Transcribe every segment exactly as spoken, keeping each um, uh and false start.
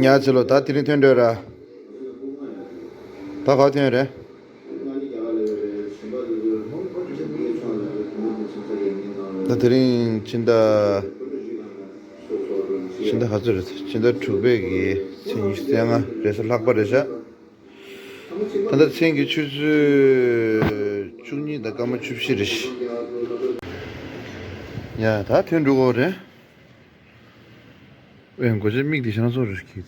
ཉ་ཚེ་ལོ་ད་དེ་རིང་ཐོན་འགྲོ་ར། ད་ག་ཐོན་རེད། ད་དེ་རིང་ཕྱི་ཟླ། ཕྱི་ཟླ་ག་ཚོད་རེད། ཕྱི་ཟླ་དྲུག་པའི་གི་ཚེས་ཉི་ཤུ་རྩ་ལྔ་རེད་ཤག་ལྷག་པ་རེད་ཤག་ད་ལྟ་མཚན་གྱི་ཆུ་ཚོད་བཅུ་གཉིས་དང་སྐར་མ་བཅུ་བཞི་རེད། ཡ་ད་ཐོན་འགྲོ་གི་རེད། ཨེ་མགོ་ཆེ་མིག་དེ་ཤ་ན་སོ་རེད་ཁྱེད་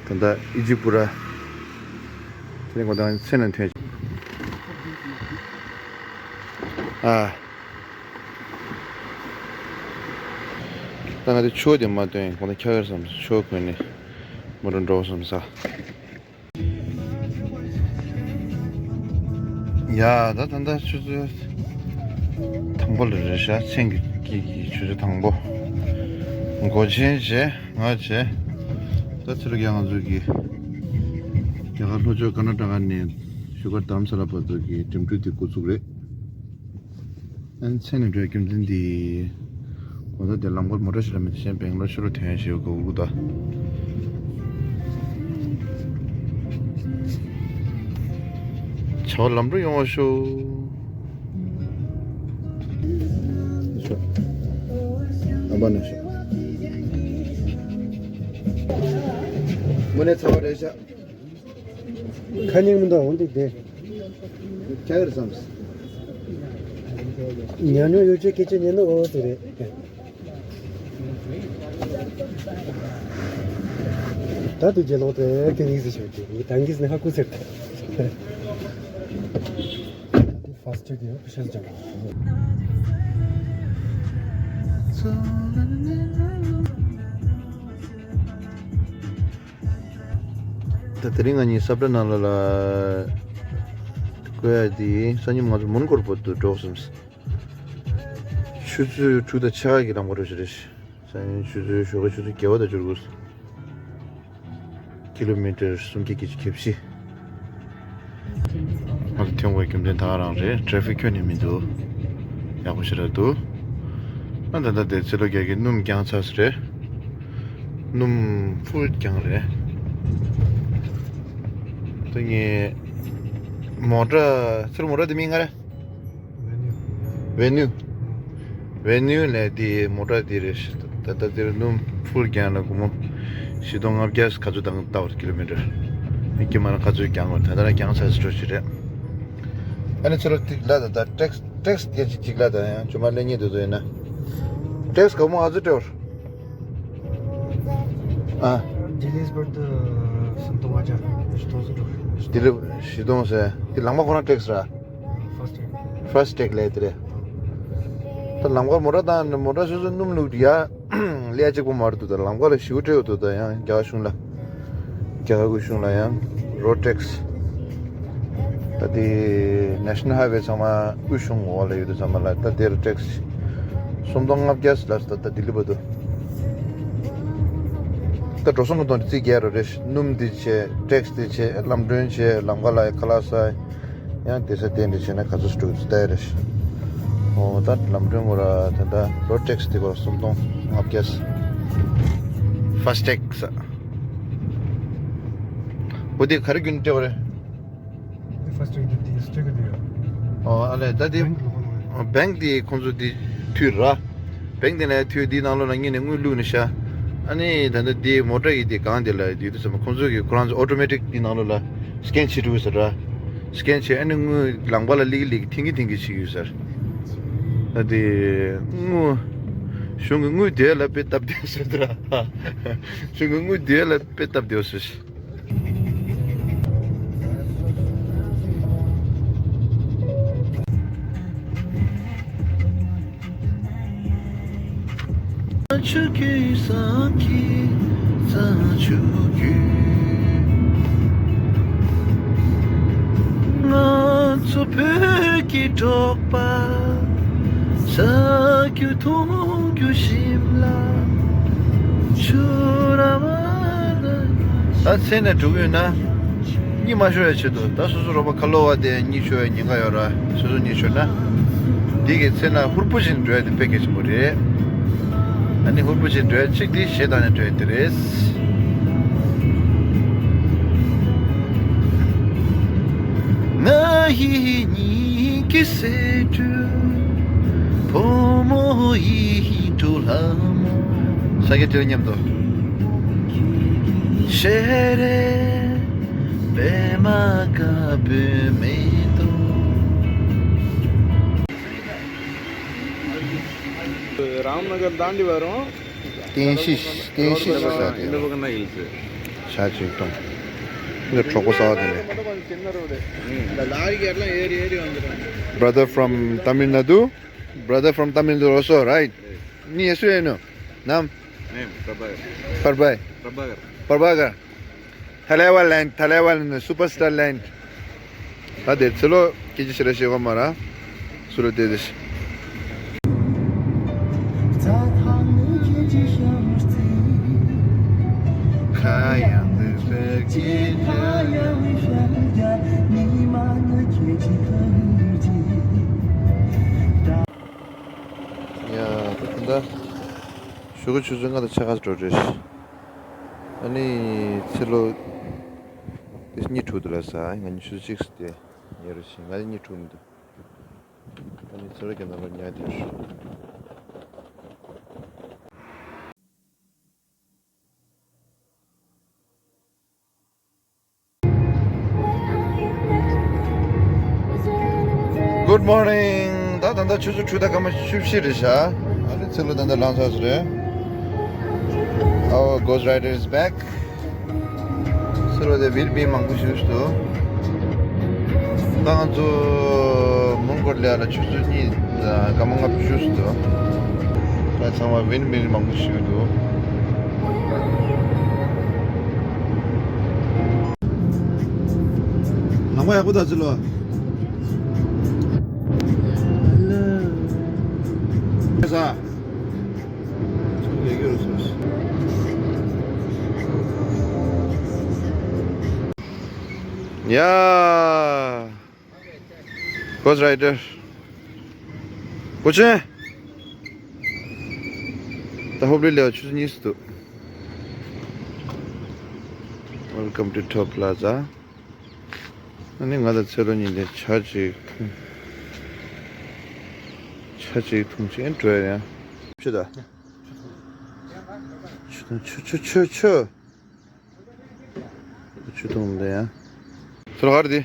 དེ། ད་ལྟ་ཨི་ཇི་པུ་ར། དེ་ནས་ཁོ་ད་ཚེ་ན་ཐོན། ཨ། ད་ང་དེ་ཆུ་དེ་མ་བཏོན་ཁོ་ད་ཁྱག་ཡོད་བསམ་ཆུ་གོན་ནས་མོ་རུ་འགྲོ་བསམ་ས། ཡ་ད་ད་ད་ཆུ་ཚོད་དང་པོ་ལ་རེད་ཤག་མཚན་གྱི་ཆུ་ཚོད་དང་པོ། མགོ་ཆེན་བྱས་ང་བྱས། ད་ཚེ་རུ་རྒྱ་ང་ཚོ་གི་རྒྱ་གར་ལྷོ་ཕྱོགས་ཀར་ན་ཊ་ཀ་ནས་བཞུགས་སྒར་རྡ་རམ་ས་ལ་བར་དུ་གི་འགྲིམ་འགྲུལ་དེ་འགོ་ཚུགས་རེད། ཨན་ཚེ་ནས་འགྲོའི་རྒྱུ་མཚན་འདི། གོ་ད་དེ་ལམ་ཁར་མོ་ཊ་ཞིག་ལ་མི་གཞན་སྦེང་ལོར་ཕྱི་ལོགས་ཐོན་ཞེས་གོ་གུ་ད། བྱ་བ་ལམ་འགྲོ་ཡོང་བ་ཤོག་ཨ་པ་ན་ཤོག་དངོས་གནས་ཚ་བ་རེད་ཤག་ཁ་ཉིན་མི་འདུག་འོང་འདུག་དེ། ཁྱག་རེད་བསམས། ཉ་ཉོ་ཡོད་ཅེས་སྐད་ཆ་ཉན་ནོ་འོ་དེ་རེད། ད་དུ་རྒྱལ་ལོ་དེ་ཀན་ཡིག་ཟེར་ཞིག་དེ་ངའི་ད་ངིས་ནི་ཧ་གོ་ཟེར། ད་དུ་ཧྥ་སི་ཊེག་ཡོད་པ་ཤེས་ཀྱང་། ད་དེ་རིང་ང་གཉིས་ས་བཀྲ་ནང་ལ་ལ་བཀོད་ཡ་དེ་སང་ཉིན་ང་ཚོ་མོན་གྷོར་བར་དུ་འགྲོ་བསམས། ཆུ་ཚོད་དྲུག་དང་ཕྱེད་ཀ་གི་ལམ་ཁ་འགྲོ་ཞིག་རེད། སང་ཉིན་ཆུ་ཚོད་ཞོགས་ཀ་ཆུ་ཚོད་བརྒྱད་པ་དང་བཅུ་དགུ། ཀི་ལོ་མི་ཊར་སུམ་བརྒྱ་བརྒྱད་ཅུ་གྱ་བཞི། ང་ཚོ་ཐོན་དགོས་རྒྱུ་མཚན་ད་ག་རང་རེད། ཊ་རེ་ཕིག་ཁྱོན་ནས་མི་འདུག་ཡག་པོ་ཞེ་དྲག་འདུག་ཨ་ད་ལྟ་དེ་ཚེ་ལོ་རྒྱལ་གྱི་སྣུམ་བརྒྱངས་ཚར་ས་རེད། སྣུམ་ཕུལ་བརྒྱངས་རེད། དེ་ངས་མོ་ཊ་ཚུར་མོ་ཊ་དེ་མིང་ང་རེད། ཝེ་ནིའུ། ཝེ་ནིའུ་ལས་དེ་མོ་ཊ་དེ་རེད། ད་ལྟ་དེར་སྣུམ་ཕུལ་བརྒྱངས་ལ་སྒོར་མོ་བཞི་སྟོང་ལྔ་བརྒྱ་ག་ཚོད་དང་ལྟ་བར་ཀི་ལོ་མི་ཊར། མི་སྐྱེ་མ་ན་ག་ཚོད་བརྒྱངས་དགོས། ད་ལྟ་ན་བརྒྱངས་ཚར་ཟེར་འགྲོ་ཞིག་རེད། ཨ་ནི་ཚེ་ལོ་ཏིག་ལ་ད་ད་ཊེག་སི་ཊེག་སི་སྐད་ཅིག་ཅིག་ལ་ད་ཡང་ཅུང་མ་ལེན་ཉེ་དུ་དུ་ཡིན་ན། ཊེག་སི་ག་མོ་ཨ་ཚོད་སྤྲད་བར། ཨ། ལྡི་ལིས་བར་དུ་སུམ་སྟོང་ལྔ་བརྒྱ། བཞི་སྟོང་ཟིན་འགྲོ། ལྡི་ལི་བཞི་སྟོང་ཟེར་དེ་ལག་མ་ཁོ་རང་ཊེག་སི་ར། ཧྥ་སི་ཊེག་ལས་དེ་རེད། ད་ལམ་ཁར་མོ་ཊ་བཏང་ནས་མོ་ཊ་སོ་སོ་སྣུམ་བླུགས་ཡ། ལས་གཅིག་པོ་མ་རེད་འདུག་ད་ལམ་ཁ་ལ་ཞེ་པོ་སྤྲད་ཡོད་འདུག་ད་ཡང་རྒྱ་གར་གཞུང་ལ། རྒྱ་གར་གཞུང་ལ་ཡང་རོ་ཊེག་སི། ད་དེ་ནེ་ཤ་ནལ་ཧའི་ཝེ་ཚང་མ་དབུས་གཞུང་འོག་ལ་ཡོད་དུས་ཙམ་པ་ལ་ད་དེར་ཊེག་སི་སུམ་སྟོང་ལྔ་བརྒྱ་ལ་ད་ད་ལྡི་ལི་བར་དུ། ད་འགྲོ་སོང་གི་དོན་དུ་རྩིས་རྒྱག་རོགས་རེད། སྣུམ་དེ་བྱས། ཊེག་སི་དེ་བྱས། ལམ་གྲོན་བྱས། ལམ་ཁ་ལ་ཁ་ལག་ཟ། ཡང་དེ་ས་དེ་འདྲ་བྱས་ན་ག་ཚོད་འགྲོ་ཚུལ་ལྟ་ཡ་རེད། འོ་ད་ལམ་གྲོན་སྐོར་ད་ད་རོ་ཊེག་སི་དེ་སྐོར་སུམ་སྟོང་ལྔ་བརྒྱ། ཧྥ་སི་ཊེག་ས། འོ་དེ་ག་རེ་བརྒྱུད་ནས་སྤྲད་པ་རེད། ཧྥ་སི་ཊེག་དེ་དེ་སྤྲད་གི་འདུག་ཡ། འོ་ཨ་ལས་ད་དེ་བེང་ལོགས་ལ། བེང་དེ་ཁོང་ཚོ་དེ་མཐུད་ར། བེང་དེ་ནས་མཐུད་དེའི་ནང་ལོགས་ལ་ཉིན་ནས་དངུལ་བླུགས་ནས་ཤ། ཨ་ནི་ད་ལྟ་དེ་མོ་ཊ་ཡི་དེ་གང་དེ་ལ་དེ་དུས་ཙམ་པ་ཁོང་ཚོ་གི་ཁོ་རང་ཚོ་ཨོ་ཊོ་མེ་ཊིག་དེ་ནང་ལོགས་ལ་སི་ཀེན་བྱེད་འགྲོ་གི་ཟེར་ར། སི་ཀེན་བྱེད། ཨ་ནི་དངུལ་ལམ་ཁ་ལ་ལིག་ལིག་ཐིང་གི་ཐིང་གི་བྱེད་ཀྱི་ཡོད་ཟེར། ད་དེ་དངུལ་གཞུང་གི་དངུལ་དེ་ལ་དཔེ་སྟབས་བདེ་ཟེར་དེ་ར། གཞུང་གི་དངུལ་དེ་ལ་དཔེ་སྟབས་བདེ་ཟེར། ཆུ་རྒྱུན་བསམ་གྱིས་བསམ་ཆུ་རྒྱུན། ང་ཚོ་བོད་ཀྱི་འབྲོག་པ། ཟ་རྒྱུ་འཐུང་རྒྱུ་ཞིམ་ལ་ཆུ་ར་བ་ལ། ད་མཚན་ནས་འགྲོ་གི་ཡོད་ན། གཉིད་མ་ཤོར་བའི་ཆེད་དུ་ད་སོ་སོ་རོགས་པ་ཁ་ལོ་བ་དེ་གཉིད་ཤོར་བའི་ཉེན་ཁ་ཡོད་ར། སོ་སོ་གཉིད་ཤོར་ན། འདི་གི་ཚེ་ན་ཧུར་པོ་བཞིན་འགྲོ་ཡ་དེ་དཔེ་གལ་ཆེན་པོ་རེད། ཨ་ནི་ཧུར་པོ་བྱས་འགྲོ་ཡ་གཅིག་དེ་གཞས་བཏང་ནས་འགྲོ་ཡ་དེ་རེད། ང་ཡི་ཉིད་ཀྱི་སེ་འབྲུ། བུ་མོ་ཡི་འབྲུ་ལྷ་མོ། ས་སྐྱ་བྲིས་མཉམ་དུ། ཤེས་རེ་པད་མ་དཀར་པོའི་མེ་ཏོག་རྟེན་གཞི་རྟེན་གཞི་ཞིག་ཟེར་དེ། ཤ་ཅིག་གཏོང་། འདི་གྲོགས་པོ་གསར་པ་དེ་ནས། Brother from Tamil Nadu. Brother from Tamil Nadu also, right? నీ హెసరు ఏను? నామ్? నేమ్ ప్రభాకర్. పర్బాయ్. ప్రభాకర్. పర్బాకర్. ཐ་ལེ་ཝ་ལེན་ཐ་ལེ་ཝ་ལེན་སུ་པར་སི་ཊར་ལེན། ད་དེ་ཚེ་ལོ་ཀི་ཅི་ཤི་ར་ཤི་གོ་མ་ར་སུ་ལོ་དེ་དེ་ཤི། ཡ་ད་ད་ད་ཞུ་གི་ཆུ་ཚོད་ལྔ་དང་ཕྱེད་ཀ་འགྲོ་རེད། ཨ་ནི་ཚེ་ལོ་དེ་གཉིས་དྲུག་དུ་ལ་ས་ང་གཉིས་ཆུ་ཚོད་གཅིག་སུ་དེ་ཉེ་རུ་ཕྱིན། ང་གཉིས་དྲུག་མི་འདུག་ཨ་ནི་ཚེ་ལོ་རྒན་ནང་ལ་ཉལ་དེར། Good morning. ད་ད་ལྟ་ཆུ་ཚོད་དྲུག་དང་སྐར་མ་བཅུ་བཞི་རེད་ཤག་ཨ་ནི་ཚེ་ལོ་ད་ལྟ་ལངས་ཚར་སོང་རེད། Our ghost rider is back. ཚེ་ལོ་དེ་བིར་བིར་མང་པོ་ཞིག་འདུག་ད་ང་ཚོ་མོན་གྷོ་ལ་ལ་ཆུ་ཚོད་གཉིས་དང་སྐར་མ་ལྔ་བཅུ་ཞིག་འདུག་ད་ཚང་མ་བིར་བིར་མང་པོ་ཞིག་འདུག་ལམ་ཁ་ཡག་པོ་ད་ཚེ་ལོ། ས། ཡ། Ghost rider. གོ་ཆེན། ད་ཧོབ་ལི་ལེའོ་ཆུ་ཚོད་གཉིས་སུ་འདུག Welcome to Top Plaza. ཨ་ནི་ང་དང་ཚེ་ལོ་གཉིས་ལས་ཇ་ཅིག་འཐུང་། ཇ་ཅིག་འཐུང་བྱས་འགྲོ་ཡ་ཡང་། ཆུ་ད། ཆུ་ཆུ་ཆུ་ཆུ། ཆུ་འཐུང་འདི་ཡང་། ཚེ་ལོ་ག་རེ་འདི།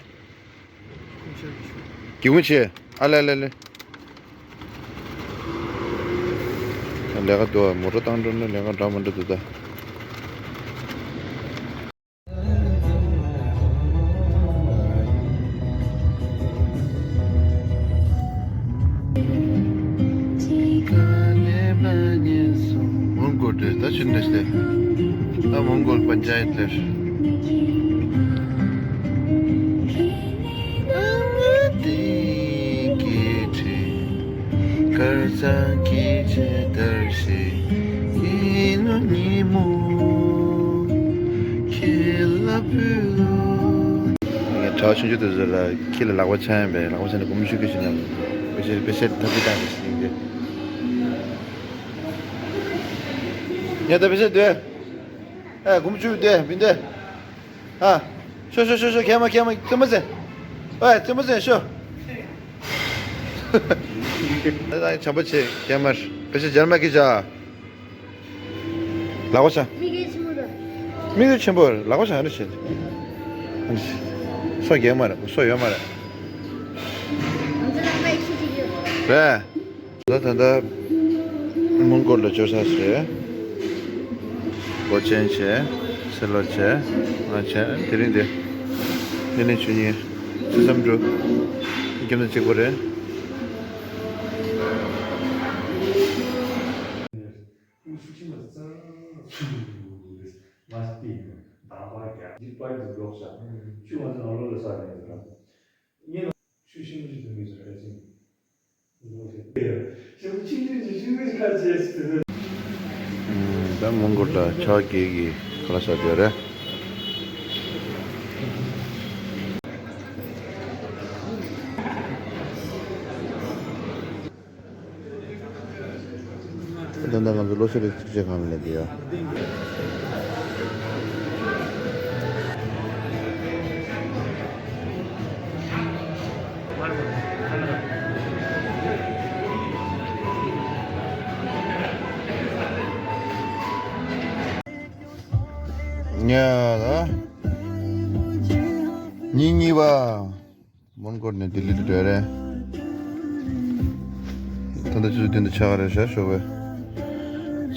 སྒེའུ་ཁུང་ཕྱེ། ཨ་ལེ་ལེ་ལེ། ལས་ཀ་འདུག་མོ་ཊ་བཏང་འགྲོ་ན་ལས་ཀ་འདྲ་མི་འདྲ་འདུག་ད། མོན་གྷོ་དེ་ད་ཕྱིན་ནས་ཏེ། ད་མོན་གྷོ་པན་ཅ་ཡེད་ལེར། ངས་གྲྭ་བ་ཆུང་ཆུང་དེ་ཚོ་ལ་ཁྱི་ལ་ལག་པ་འཆང་ཡིན་པས། ལག་པ་འཆང་ནས་སྒོར་མོ་ཆུང་ཆུང་ཞིག་གནང་། པེ་ཤེ་པེ་ཤེ་ཐབས་ཤེས་བཏང་ཞིག་ཡིན་ཏེ། ངས་ད་པེ་ཤེ་སྡོད། ཨེ་སྒོར་མོ་བཅུ་སྡོད་མི་སྡོད། ཨ། ཤོ་ཤོ་ཤོ་ཤོ་གད་མ་གད་མ་རྩེད་མོ་རྩེ། ཨེ་རྩེད་མོ་རྩེ་ཤོ། ད་ད་བྱམས་པོ་བྱེད་གད་མར་པེ་ཤེ་སྦྱར་མ་ཀི་ཅག་ལག་པ་ཆ། མིག་གི་ཆེན་པོ་ར། མིག་གི་ཆེན་པོ་ར་ལག་པ་ཆ་ཨ་ནི་བྱེད། སོ་རྒྱག་མ་རེད། སོ་ཡོད་མ་རེད། རེད། ད་ད་ལྟ་མོན་གྷོ་ལ་འབྱོར་ཚར་ཟེར། སྒོ་ཆེན་བྱས། སེ་ལོ་བྱས། ང་བྱས་དེ་རིང་འདི། འདི་ནས་ཆུ་གཉིས། ཆུ་ཚོད་དྲུག་ཁྱིམ་ཚང་གཅིག་པོ་རེད། ད་མོན་གྷོ་ལ་ཇ་རྒྱག་གི་ག་ལ་ས་དེ་རེད། ད་ལྟ་ང་ཚོ་ལོ། ཁྱོད་རེ་ཚིག་ཅེས་གང་ལས་དེ་ཡ། ཉ་ལ། ཉིན་གཉིས་པ། མོན་གྷོ་ནས་ལྡི་ལི་འགྲོ་རེད། ད་ལྟ་ཆུ་ཚོད་བདུན་དང་ཕྱེད་ཀ་རེད་ཤག་ཞོགས་པའི།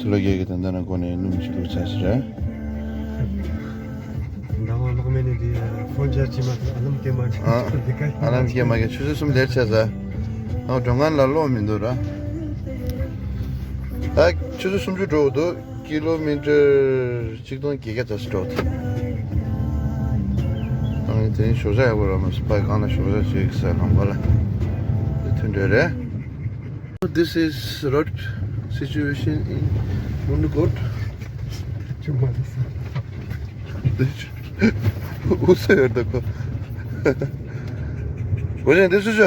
ཕྱི་ལོགས་རྒྱག་གི་ད་ལྟ་ནང་སྒོ་ནས་སྣུམ་ཞིག་བླུགས་ཚར་ཞིག་རེད། ཟླ་བ་གློག་མེ་ནས་འདི་ཕོན་ཆེར་ཅི་མ་ཨ་ལམ་སྐྱེ་མ་ཨ་འདི་ག་ཨ་ལམ་སྐྱེ་མ་གི་ཆུ་ཚོད་གསུམ་དེར་ཆགས་ས། ཨ་མགྲོན་ཁང་ལ་གློག་མི་འདུག་ར། ད་ཆུ་ཚོད་སུམ་ཅུ་འགྲོ་འདུག་ཀི་ལོ་མི་ཊར་ཆིག་སྟོང་བརྒྱད་བརྒྱ་ཙམ་ཞིག་འགྲོ་འདུག་ཨ་ནི་དེ་རིང་ཞོགས་ཇ་ཡག་པོ་རག་མ་སོང་། ཕ་གི་སྒང་ལ་ཞོགས་ཇ་བྱེད་ཀྱི་ས་ལམ་བར་ལ་དེ་ཐོན་འདྲ་རེད། This is road situation in Mundkot. ཅུང་མ་འདི་ས། འདི་ཅུ། ཨུ་སུ་ཡོད་ད་ཁོ། ཨོ་ཅན་འདི་སུ་ཅུ།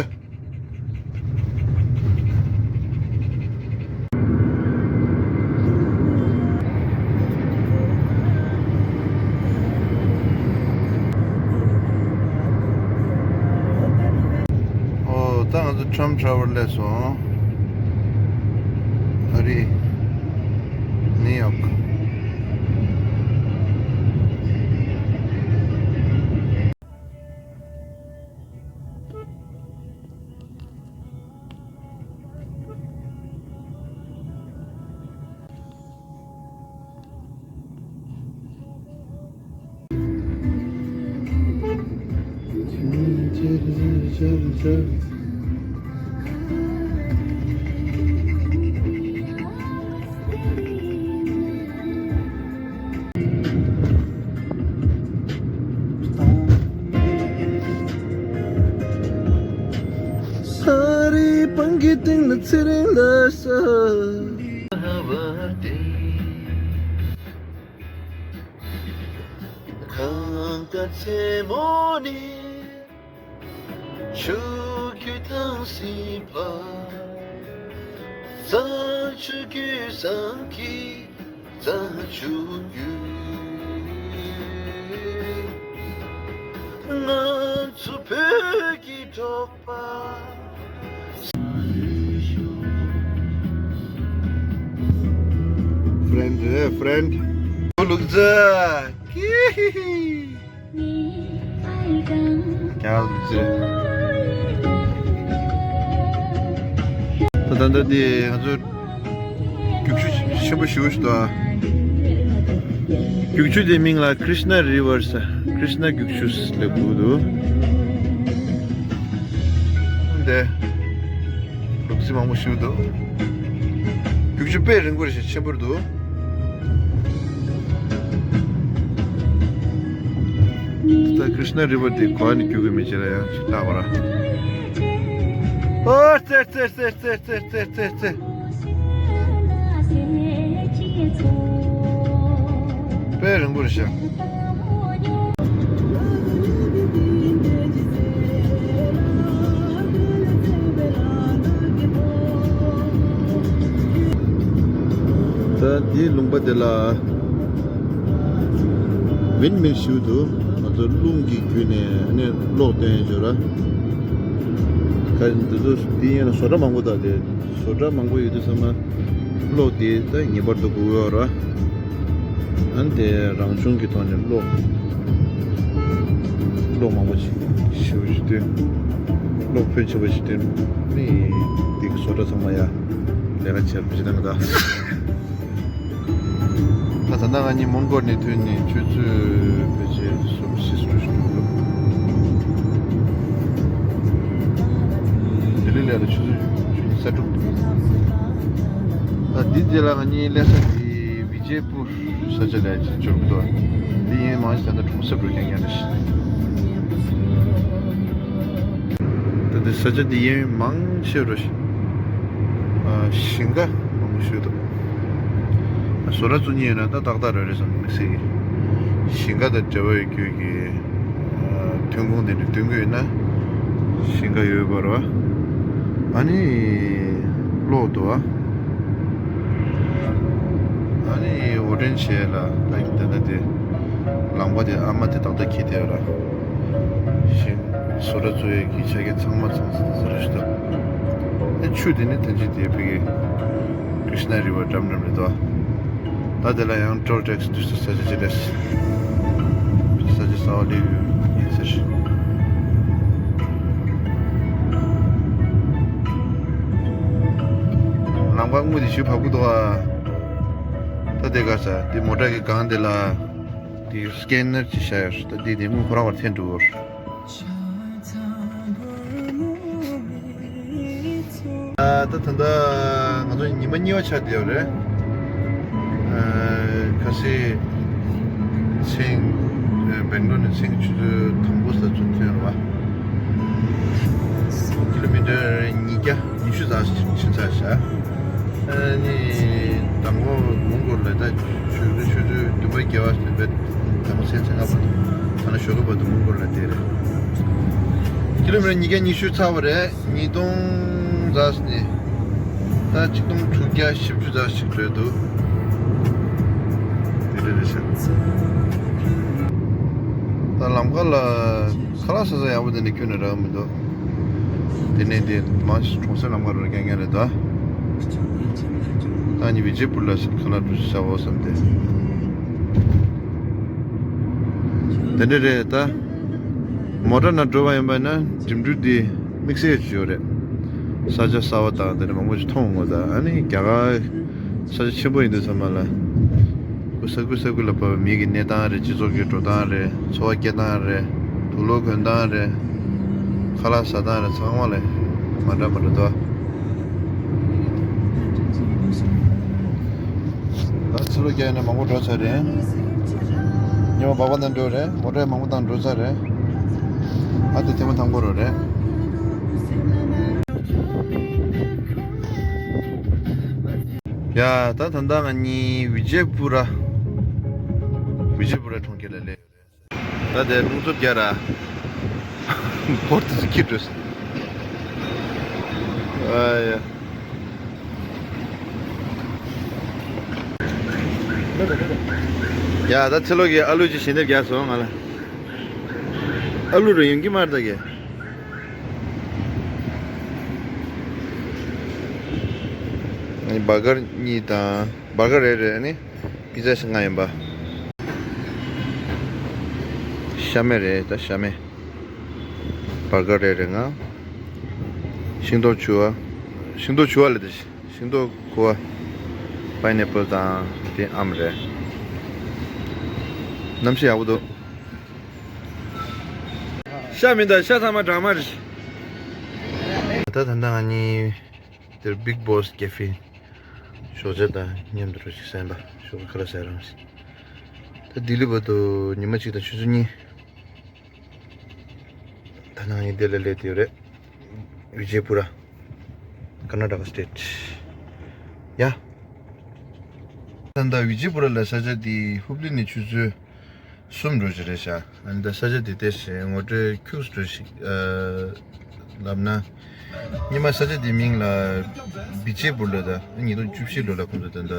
ཨོ་ད་ང་ཚོ་ཊམ་ཊ་ཝར་སླེབས་སོང་། ཨ་རི། ནིའུ་ཡོག་ས་རི་སྤང་གི་སྟེང་ལ་ཚེ་རིང་ལ་ས། གངས་དཀར་རྩེ་མོ་ནས། ཆུ་རྒྱུད་དྭངས་སིང་བ། རྩྭ་ཆུ་རྒྱུད་བཟང་གི། རྩྭ་ཆུ་རྒྱུད། ང་ཚོ་བོད་ཀྱི་འབྲོག་པ། ཕྲེན་རེད་ཕྲེན། ལུག་རྫི། ཧི་ཧི་ཧི། རྒྱ་ལ་ཙི། ད་ད་ལྟ་འདི་ང་ཚོ་རྒྱུག་ཆུ་ཆེན་པོ་ཞེ་པོ་ཞིག་འདུག་ཨ། རྒྱུག་ཆུ་དེའི་མིང་ལ་Krishna River ཟེར། Krishna རྒྱུག་ཆུ་ཟེར་ལབ་ཀྱི་འདུག་འདི། ལུག་རྫི་མང་པོ་ཞིག་འདུག་རྒྱུག་ཆུ་དཔེ་རིང་པོ་རེད་ཤག་ཆེན་པོ་འདུག་ད་Krishna River དེ་ག་ནས་རྒྱུག་གི་མེད་ཅེས་ལ་ཡང་ཅིག་ལྟ་བ་ར། ཨོ་ཙེ་ཙེ། དཔེ་རིང་པོ་རེད་ཤག་ད་འདིའི་ལུང་པ་དེ་ལ་ཝིན་མིལ་ཞིག་འདུག་ང་ཚོ་རླུང་གི་བརྒྱུད་ནས་ཨ་ནི་གློག་སྟོན་ཡོད་ར། ཁ་འདི་ཚོ་འདི་ཡན་ལ་བཟོ་གྲྭ་མང་པོ་དང་དེ། བཟོ་གྲྭ་མང་པོ་ཡོད་དུས་ཙམ་པ། གློག་དེ་ད་ངེས་པར་དུ་དགོས་ཡོད་རེད། ཨ་ནི་དེ་རང་བྱུང་གི་ཐོག་ནས་གློག་གློག་མང་པོ་ཞིག་ཞེ་པོ་ཞིག་བཏོན། གློག་ཕོན་ཆེ་བ་ཞིག་བཏོན་ནས་དེ་གི་བཟོ་གྲྭ་ཚང་མ་ཡ་ལས་ཀ་བྱས་པ་ཞིག་གནང་གི་འདུག་ད་ད་ལྟ་ང་གཉིས་མོན་གྷོ་ནས་ཐོན་ནས་ཆུ་ཚོད་ཕལ་ཆེར་གསུམ་བཞི་ཙམ་ཞིག་འགྲོ་གི་འདུག་ལྡི་ལི་སླེབས་ལ་ཆུ་ཚོད་ཆུ་ཚོད་ཉི་ཤུ་རྩ་དྲུག་ད་འདི་རྗེས་ལ་ང་གཉིས་སླེབས་ས་དེ་བི་ཇེ་པུར་ས་ཆ་ལ་ཅིག་འབྱོར་གི་འདུག་འདི་ཡིན་མང་ཆེ་ད་ལྟ་གྲོང་གསེབ་རུ་རྐྱང་རྐྱང་རེད། ད་འདི་ས་ཆ་འདི་ཡིན་མང་ཆེ་རུ་ཞིང་ཁ་མང་པོ་ཞིག་འདུག་བཟོ་གྲྭ་བཙུགས་མཁན་ཡོད་ན་ད་ཏག་ཏག་རེད་རེད་བསམ་དམིགས་བསལ་གྱི་ཞིང་ཁ་དང་འབྲེལ་བ་ཡོད་རྒྱུ་གི་ཐོན་ཁུངས་དེ་འདྲ་སྟོན་གྱི་ཡོད་ན་ཞིང་ཁ་ཡོད་པ་རེད་བ། ཨ་ནི་གློག་འདུག་བ། འགྲོ་གྲོན་བྱས་ལ་ད་ད་ལྟ་དེ་ལམ་ཁ་དེ་ཨ་མ་དེ་ཏག་ཏག་འཁྱེར་བསྡད་ཡོད་ར། ཤིང་བཟོ་གྲྭ་བཙུགས་ཡས་ཀྱི་ཆ་རྐྱེན་ཚང་མ་ཚང་ཚང་ཚང་རེད་ཤག་ཨེ་ཆུ་དེ་ནི་ཐོན་སྐྱེད་དེ་ཕ་གི་Krishna River འགྲམ་འགྲམ་རེད་དོ། ད་དེ་ལ་ཡང་toll tax འདུག་ས་ས་ཆ་ཅི་རེད། ས་ཆ་གསར་པ་སླེབས་ཡོད་ཡིན་ཟེར། ལམ་ཁ་དངོས་དེ་ཞུ་བབ་གི་འདུག་ཨ། ད་དེ་ག་ས་དེ་མོ་ཊ་གི་སྒང་དེ་ལ་དེ་scanner ཅིག་བཞག་ཡོད་རེད། ད་དེ་དེ་དངུལ་ཁོ་རང་བར་འཐེན་འགྲོ་གི་རེད། ཨ་ད་ད་ལྟ་ང་ཚོ་ཉི་མ་གཉིས་པ་ཆགས་བསྡད་ཡོད་རེད། ཨ་ཁ་སང་ཚེས་ཨ་སྦེང་ལོར་ནས་ཚེས་ཆུ་ཚོད་དང་པོ་ས་ཚུར་ཐོན་རེད་བ། ཀི་ལོ་མི་ཊར་ཉིས་བརྒྱ་ཉི་ཤུ་ཙམ་ཕྱིན་ཚར་ཤག་ཨ་ནི་དང་པོ་མོན་གྷོ་ལ་ད་ཆུ་ཚོད་ཆུ་ཚོད་བདུན་པ་བརྒྱད་པ་བདུན་པ་དང་པོ་ཚེས་ཚེས་ལྔ་པ་དང་ཐ་ན་ཞོགས་ཀ་བར་དུ་མོན་གྷོ་ལ་བསྡད་རེད། ཀི་ལོ་མི་ཊར་ཉིས་བརྒྱ་ཉི་ཤུ་ཚར་བ་རེད། ཉིས་སྟོང་ཙམ་ནས་ད་ཆིག་སྟོང་དྲུག་བརྒྱ་བཞི་བཅུ་ཙམ་ཞིག་འགྲོ་འདུག་དེ་འདྲ་རེད་ཤག་ད་ལམ་ཁ་ལ་ཁ་ལག་ཟ་ས་ཡག་པོ་དེ་འདྲ་ཁྱོན་ནས་རག་མི་འདུག་དེ་ནས་དེ་མང་ཆེ་གྲོང་གསེབ་ལམ་ཁ་རུ་རྒྱག་མཁན་རེད་ད། ད་ནི་བི་ཇེ་པུར་ལ་ཁ་ལག་འགྲོ་ཤག་འོ་བསམ་སྟེ། དེ་འདྲ་རེད་ད། མོ་ཊ་ནང་འགྲོ་བ་ཡིན་པ་ན་འགྲིམ་འགྲུལ་འདི་དམིགས་བསལ་ཞིག་ཡོད་རེད། ས་ཆ་གསར་པ་དང་དེ་འདྲ་མང་པོ་ཞིག་མཐོང་འོང་ད། ཨ་ནི་རྒྱ་གར་ས་ཆ་ཆེན་པོ་ཡིན་དུས་ཙམ་པ་ལ། ཁོ་ས་ཁུལ་ས་ཁུལ་ལ་བབས་པའི་མི་གི་གནས་སྟངས་རེད། སྤྱི་ཚོགས་ཀྱི་འགྲོ་སྟངས་རེད། འཚོ་བ་སྐྱེལ་སྟངས་རེད། དུག་ལོག་གོན་སྟངས་རེད། ཁ་ལག་ཟ་སྟངས་རེད། ཚང་མ་ལ་མ་འདྲ་མ་འདྲ་འདུག་ད་ཕྱི་ལོགས་རྒྱག་ཡིན་ན་མང་པོ་འགྲོ་ཚར་རེད། ཉི་མ་སྦག་སྦག་ནང་འགྲོ་རེད། མོ་ཊ་མང་པོ་བཏང་འགྲོ་ཚར་རེད། ཨ་དེ་ཐེངས་མ་དང་པོ་རོ་རེད། ཡ་ད་ད་ལྟ་ང་གཉིས་བི་ཇེ་པུ་ར། བི་ཇེ་པུ་ར་གྲོང་ཁྱེར་ལ་སླེབས་ཡོད་རེད། ད་དེ་རླུང་འཚུབ་རྒྱག་ར། འབོར་དུ་ཚུར་འཁྱེར་འགྲོ་སོང་། ཨ་ཡ། ཡ་ད་ཚེ་ལོ་གིས་ཨ་ལུ་ཅིག་ཞལ་འདེབས་རྒྱག་སོང་ང་ལ། ཨ་ལུ་རུ་ཡོང་གི་མ་རེད་ད་གི། ཨ་ནི་བར་གར་གཉིས་དང་བར་གར་རེ་རེ། ཨ་ནི་པི་ཛ་ཞིག་ལྔ་ཡིན་པ། ཤ་མེད་རེད་ད། ཤ་མེད། བར་གར་རེ་རེ་ལྔ། ཤིང་ཏོག་ཕྱུར་བ། ཤིང་ཏོག་ཕྱུར་བ་ལབ་དེ། ཤིང་ཏོག་ཁུ་བ། པའི་ནེ་པལ་དང་དེ་ཨམ་རེད། གནམ་གཤིས་ཡག་པོ་འདུག་ཤ་མི་འདུག་ཤ་ཚང་མ་སྦྲང་མ་རེད། ད་ད་ལྟ་ང་གཉིས་དེར་Big Boss Cafe ཞོགས་ཇ་དང་མཉམ་དུ་རོ་ཞིག་ཟ་ཡིན་པ། ཞོགས་ཀ་ཁ་ལག་ཟ་རང་ཞིག་ད་ལྡི་ལི་བར་དུ་ཉི་མ་གཅིག་དང་ཆུ་ཚོད་གཉིས། ད་ནང་ཡིན་དེ་ལ་སླེབས་དེ་ཡོད་རེད། བི་ཇེ་པུ་ར། ཀར་ན་ཊ་ཀ་སི་ཊེ་ཊི། ཡ། ད་ལྟ་བི་ཇེ་པུ་ར་ལ་ས་ཆ་དེ་ཧུབ་ལི་ནས་ཆུ་ཚོད་གསུམ་འགྲོ་ཞིག་རེད་ཤག་ཨ་ནི་ད་ས་ཆ་དེ་ཏོག་ཙམ་ངོ་སྤྲོད་ཁྱུག་ཙམ་འགྲོ་ཞིག་ཨ་ལབ་ན། སྔོན་མ་ས་ཆ་དེའི་མིང་ལ་བི་ཇེ་པུར་ལབ་ད། ཉིས་སྟོང་བཅུ་བཞི་ལོ་ལ་ཁོང་ཚོ་ད་ལྟ་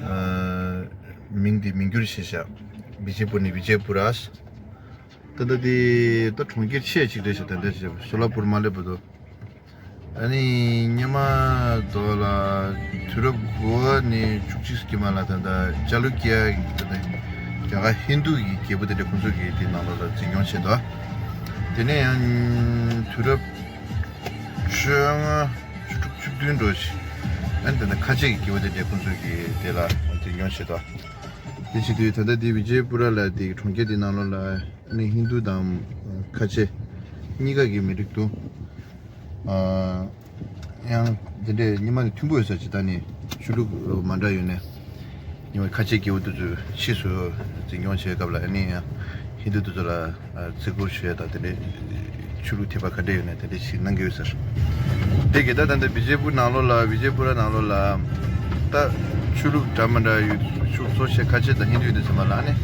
ཨ་མིང་དེ་མིང་བསྒྱུར་བྱས་ཤག་བི་ཇེ་པུར་ནས་བི་ཇེ་པུ་ར། ད་ལྟ་དེ་ད་གྲོང་ཁྱེར་ཆེ་གཅིག་རེད་ཤག་ད་ལྟ་ཞེས་སོ་ལ་པུར་མ་སླེབས་བར་དུ། ཨ་ནི་སྔོན་མ་དོ་ལ་དུས་རབས་དགུ་པ་ནས་བཅུ་གཅིག་གི་མ་ལ་ད་ལྟ་ཅ་ལུ་ཀྱ་ད་ལྟ་རྒྱ་གར་ཧིན་རྡུ་གི་རྒྱལ་པོ་དེ་འདྲ་ཁོང་ཚོ་གིས་དེ་ནང་ལོགས་ལ་འཛིན་སྐྱོང་བྱས་འདུག་དེ་ནས་ཡང་དུས་རབས་བཅོ་ལྔ་བཅུ་དྲུག་བཅུ་བདུན་འགྲོ་ཞིག་ཨ་ནི་ད་ལྟ་ཁ་ཆེ་གི་རྒྱལ་པོ་དེ་འདྲ་ཁོང་ཚོ་གིས་དེ་ལ་འཛིན་སྐྱོང་བྱས་འདུག་དེ་བྱེད་དུས་ད་ལྟ་དེ་བི་ཇེ་པུ་ར་ལ་དེ་གྲོང་ཁྱེར་དེ་ནང་ལོགས་ལ་ཨ་ནི་ཧིན་རྡུ་དང་ཁ་ཆེ་གཉིས་ཀ་གི་མི་རིགས་འདུག་ཨ་ཡང་དེ་འདྲའི་སྔོན་མ་ནས་མཐུན་པོ་ཡོད་ས་ཅིག་ད་ནི་ཆོས་ལུགས་མ་འདྲ་ཡོད་ནས་སྔོན་མ་ཁ་ཆེ་རྒྱལ་པོ་དེ་ཚོས་ཕྱིས་སུ་འཛིན་སྐྱོང་བྱས་སྐབས་ལ་ཨ་ནི་ཡང་ཧིན་རྡུ་དེ་ཚོ་ལ་བརྩི་བཀུར་ཞུ་ཡ་དང་དེ་འདྲའི་ཆོས་ལུགས་ཐེག་པ་ག་འདྲ་ཡོད་ནས་དེ་འདྲའི་ཞིག་གནང་གི་ཡོད་ཟེར། དེ་གི་ད་ད་ལྟ་བི་ཇེ་པུ་ནང་ལོགས་ལ་བི་ཇེ་པུ་ར་ནང་ལོགས་ལ་ད་ཆོས་ལུགས་འདྲ་མི་འདྲ་ཡོད་ཆོས་གཙོ་ཆེ་ཁ་ཆེ་དང་ཧིན་རྡུ་ཡོད་དུས་ཙམ་པ་ལ་ཨ་ནི་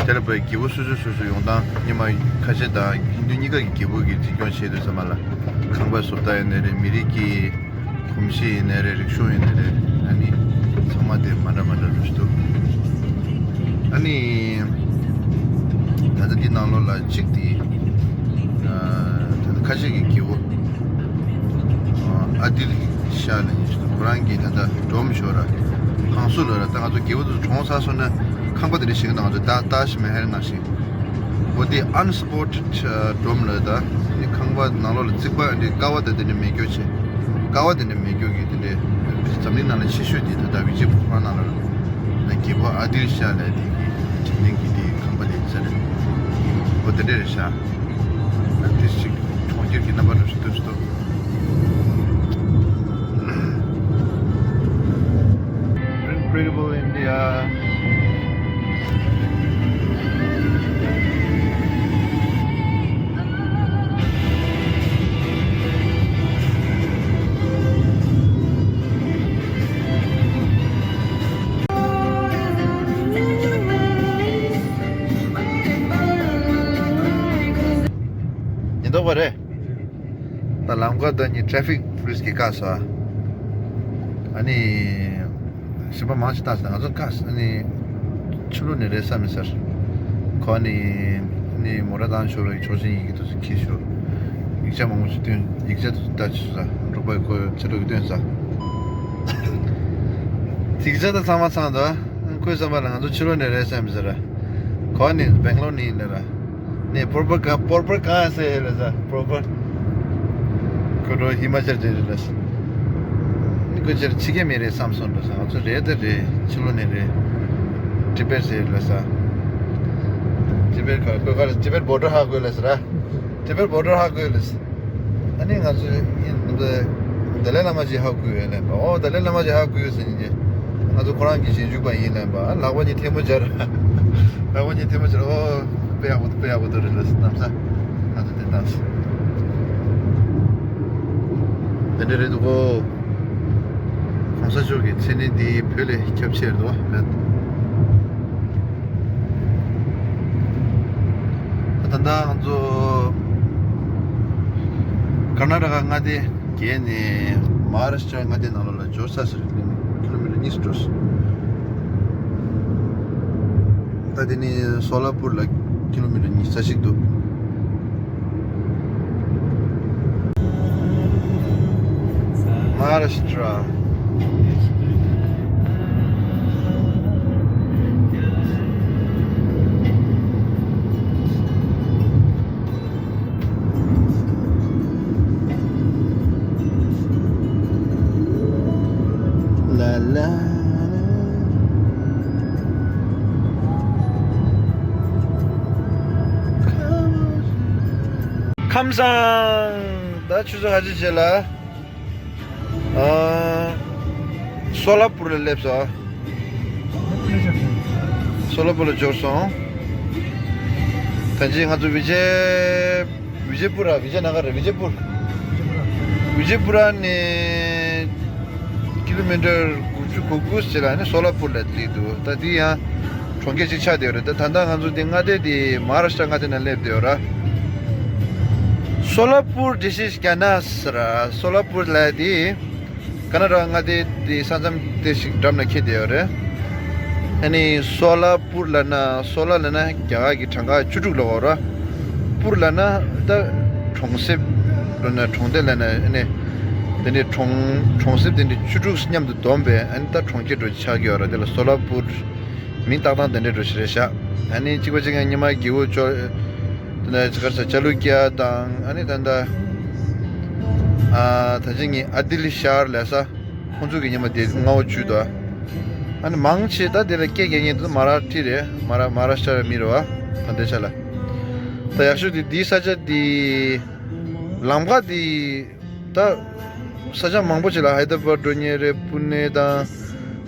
དེ་ལ་བའི་རྒྱལ་པོ་སོ་སོ་སོ་སོ་ཡོང་སྟངས་སྔོན་མ་ཁ་ཆེ་དང་ཧིན་རྡུ་གཉིས་ཀ་གི་རྒྱལ་པོ་གིས་འཛིན་སྐྱོང་བྱས་དུས་ཙམ་པ་ལ་ཁང་པ་བཟོ་ལྟ་ཡིན་ནའི་རེད། མི་རིགས་ཀྱི་གོམས་གཤིས་ཡིན་ནའི་རེད། རིག་གཞུང་ཡིན་ནའི་རེད། ཨ་ནི་ཚང་མ་དེ་མ་འདྲ་མ་འདྲ་རུ་ཞིག་འདུག་གཅིག་དེ། ཨ། ད་ལྟ་ཁ་ཤས་ཀྱི་རྒྱལ་པོ། ཨ། ཨ་དིལ་ཤ་ལབ་མཁན་ཞིག་འདུག་ཁོ་རང་གི་ད་ལྟ་སྒྲོམ་ཞོར་ལ་ཧང་སུ་ལ་ར། ད་ང་ཚོ་རྒྱལ་པོ་དེ་ཚོ་གྲོངས་ཚར་སོང་ན་ཁང་པ་དེ་འདྲ་ཞིག་ང་ཚོ་ད་ཏཱཇ་མ་ཧལ་ནང་བཞིན། འོ་དེ་ཨན་སི་པོར་ཊེཌ་སྒྲོམ་ལ། ད་ནི་ཁང་པ་ནང་ལོགས་ལ་རྩིག་པ་འདི་ཀ་བ་དང་དེ་འདྲ་མེད་རྒྱུ་བྱས། ཀ་བ་དེ་འདྲ་མེད་རྒྱུ་གི་དེ་འདྲའི་འཛམ་གླིང་ནང་ལ་ཆེ་ཤོས་དེ་ད་ལྟ་བི་ཇེ་པུར་ཁོ་རང་ནང་ལ་ར། ན་རྒྱལ་པོ་ཨ་དིལ་ཤ་ལབ་དེ་གི་དྲིན་ལན་གྱི་དེ་ཁང་པ་དེ་ཚར་རེད། འོ་དེ་འདྲ་རེད་ཤག་ཨ་དེ་ཞིག་གྲོང་ཁྱེར་གྱི་རྣམ་པ་འདྲ་ཞིག་སྟོན་སྲིད་དོ། Incredible India. ཉེན་རྟོག་པ་རེད། ད་ལམ་ཁ་ད་ནི་ཊེ་ཕིག་པུ་ལིས་ཀྱིས་བཀག་སོང་། ཨ་ནི་གཞན་པ་མང་ཆེ་བཏང་སོང་། ང་ཚོ་བཀག་སོང་། ཨ་ནི་ཕྱི་ལོགས་ནས་རེད་བསམ་མི་ཟེར། ཁོ་ནི་ནི་མོ་ཊ་བཏང་ཞོར་ལ་ཆོག་མཆན་ཡི་གེ་དེ་ཚོ་འཁྱེར་ཞོར། ཡིག་ཆ་མང་པོ་ཞིག་བཏོན། ཡིག་ཆ་དེ་ཚོ་ལྟ་ཅི་ཟེར། འབྲོག་པ་ཁོ་ཕྱི་ལོགས་ཀྱི་བཏོན་ས། ཡིག་ཆ་དེ་ཚང་མ་ཚང་འདུག་ཁོའི་བསམ་པ་ལ་ང་ཚོ་ཕྱི་ལོགས་ནས་རེད་བསམ་མི་ཟེར། ཁོ་ནི་སྦེང་ལོར་ནས་ཡིན་ལ་ར། ནས་པོར་པར་གང་པོར་པར་གང་ཟེར་ལ་ཟ། པོར་པར། ཁོ་འགྲོ་ཧི་མ་ཅལ་ཅིག་རེད་ལ་ཟ། ནི་ཁོ་ཅེར་ཕྱི་རྒྱལ་མི་རེད་བསམ་སོང་འགྲོ་ཟ། ང་ཚོ་རེད་དེ་རེད། ཕྱི་ལོགས་ནས་རེད། ཊི་བེཊ་ཟེར་ལ་ཟ། ཊི་བེཊ་ག་ཁོ་ག་ཊི་བེཊ་བོར་ཌར་ཧ་གོ་ལ་ཟ་ར། ཊི་བེཊ་བོར་ཌར་ཧ་གོ་ལ་ཟ། ཨ་ནི་ང་ཚོ་ཡིན་ད་ལའི་བླ་མ་ཅིག་ཧ་གོ་ཡོད་ལབ་པ། ཨོ་ད་ལའི་བླ་མ་ཅིག་ཧ་གོ་ཡོད་ཟེར་ནས། ང་ཚོ་ཁོ་རང་གི་ཞིབ་འཇུག་པ་ཡིན་ལབ་པ། ལག་པ་གཉིས་ཐལ་མོ་སྦྱར། ལག་པ་གཉིས་ཐལ་མོ་སྦྱར། ཨོ་དཔེ་ཡག་པོ་འདུག་དཔེ་ཡག་པོ་འདུག་རེད་ལ་གནམ་ས། ང་ཚོ་དེ་བཏང་སོང་། དེ་འདྲ་རེད་འདུག་གོ། གོང་ས་མཆོག་གི་མཚན་གནས་འདི་བོད་ལས་ཁྱབ་ཆེར་འདུག་བ། ད་ལྟ་ང་ཚོ་ཀར་ན་ཊ་ཀ་མངའ་སྡེ་བརྒལ་ནས་མ་ཧཱ་རཱ་ཤི་ཏྲ་མངའ་སྡེ་ནང་ལོགས་ལ་འབྱོར་ཚར་ཟེར། ཀི་ལོ་མི་ཊར་གཉིས་སུ་འགྲོ་སོང་། ད་དེ་ནི་སོ་ལ་པུར་ལ་ཀི་ལོ་མི་ཊར་ཉི་ཤུ་ཙམ་ཞིག་འདུག་མ་ཧཱ་རཱ་ཤི་ཏྲ། ལ་ལ་ལ། ཁམས་བཟང་། ད་ཆུ་ཚོད་ཁ་ཤས་རྗེས་ལ། ཨ། སོ་ལ་པུར་ལ་སླེབས་སོང་། སོ་ལ་པུར་ལ་འབྱོར་སོང་། ད་ཅི་ང་ཚོ་བི་ཇེ། བི་ཇེ་པུ་ར། བི་ཇེ་ན་ག་ར། བི་ཇེ་པུར། བི་ཇེ་པུ་ར་ནས་ཀི་ལོ་མི་ཊར་དགུ་བཅུ་གོ་དགུ་ཞིག་ལ་ནི་སོ་ལ་པུར་ལ་སླེབས་འདུག་ད་དེ་ཡང་གྲོང་ཁྱེར་ཅིག་ཆགས་བསྡད་ཡོད་རེད། ད་ད་ལྟ་ང་ཚོ་འདི་མངའ་སྡེ་འདི་མ་ཧཱ་རཱ་ཤི་ཏྲ་མངའ་སྡེ་ནང་སླེབས་བསྡད་ཡོད་ར། སོ་ལ་པུར་ཌི་སི་ཊྲིཀ་ཀ་ན་ཟེར་ར། སོ་ལ་པུར་ལ་དེ། ཀར་ན་ཊ་ཀ་མངའ་སྡེ་དེའི་ས་མཚམས་དེ་ཞིག་འགྲམ་ལ་འཁེལ་བསྡད་ཡོད་རེད། ཨ་ནི་སོ་ལ་པུར་ལབ་ན། སོ་ལ་ལབ་ན་རྒྱ་གར་གྱི་གྲངས་ཀ་བཅུ་དྲུག་ལབ་ཡོད་རེད། པུར་ལབ་ན་ད་གྲོང་གསེབ་ལབ་ན། གྲོང་སྡེ་ལབ་ན། ཨ་ནི་དེ་འདྲའི་གྲོང་གྲོང་གསེབ་དེ་འདྲའི་བཅུ་དྲུག་མཉམ་དུ་བསྡོམས་པས་ཨ་ནི་ད་གྲོང་ཁྱེར་འདྲ་ཆགས་ཀྱི་ཡོད་རེད། དེ་ལ་སོ་ལ་པུར། མིང་བཏགས་སྟངས་དེ་འདྲའི་འདྲ་ཞིག་རེད་ཤག་ཨ་ནི་གཅིག་པ་གཅིག་རྐྱང་ཉི་མ་རྒྱལ་པོ་ཅོ། དེ་ནས་ཅི་ག་ས་ཅ་ལུ་ཀྱ་དང་། ཨ་ནི་ད་ལྟ་ཨ་ད་ཅི་ངའི་ཨ་དིལ་ཤར་ལབ་ས། ཁོང་ཚོ་གི་ཉི་མ་དེ་མངའ་འོག་བཅུག་འདུག་ཨ་ནི་མང་ཆེ་ད་དེ་ལ་སྐད་རྒྱག་མཁན་དེ་ཚོ་མ་ར་ཊི་རེད། མ་ར་མ་ཧཱ་རཱ་ཤི་ཏྲ་མི་རེད་བ། ད་འདི་ཆ་ལ། ད་ཡག་ཤོས་དེ་འདིའི་ས་ཆ་དེ་ལམ་ཁ་དེ། ད་ས་ཆ་མང་པོ་ཅིག་ལ་ཧའི་ད་ར་བཱད་འགྲོ་མཁན་རེད། པུ་ནེ་དང་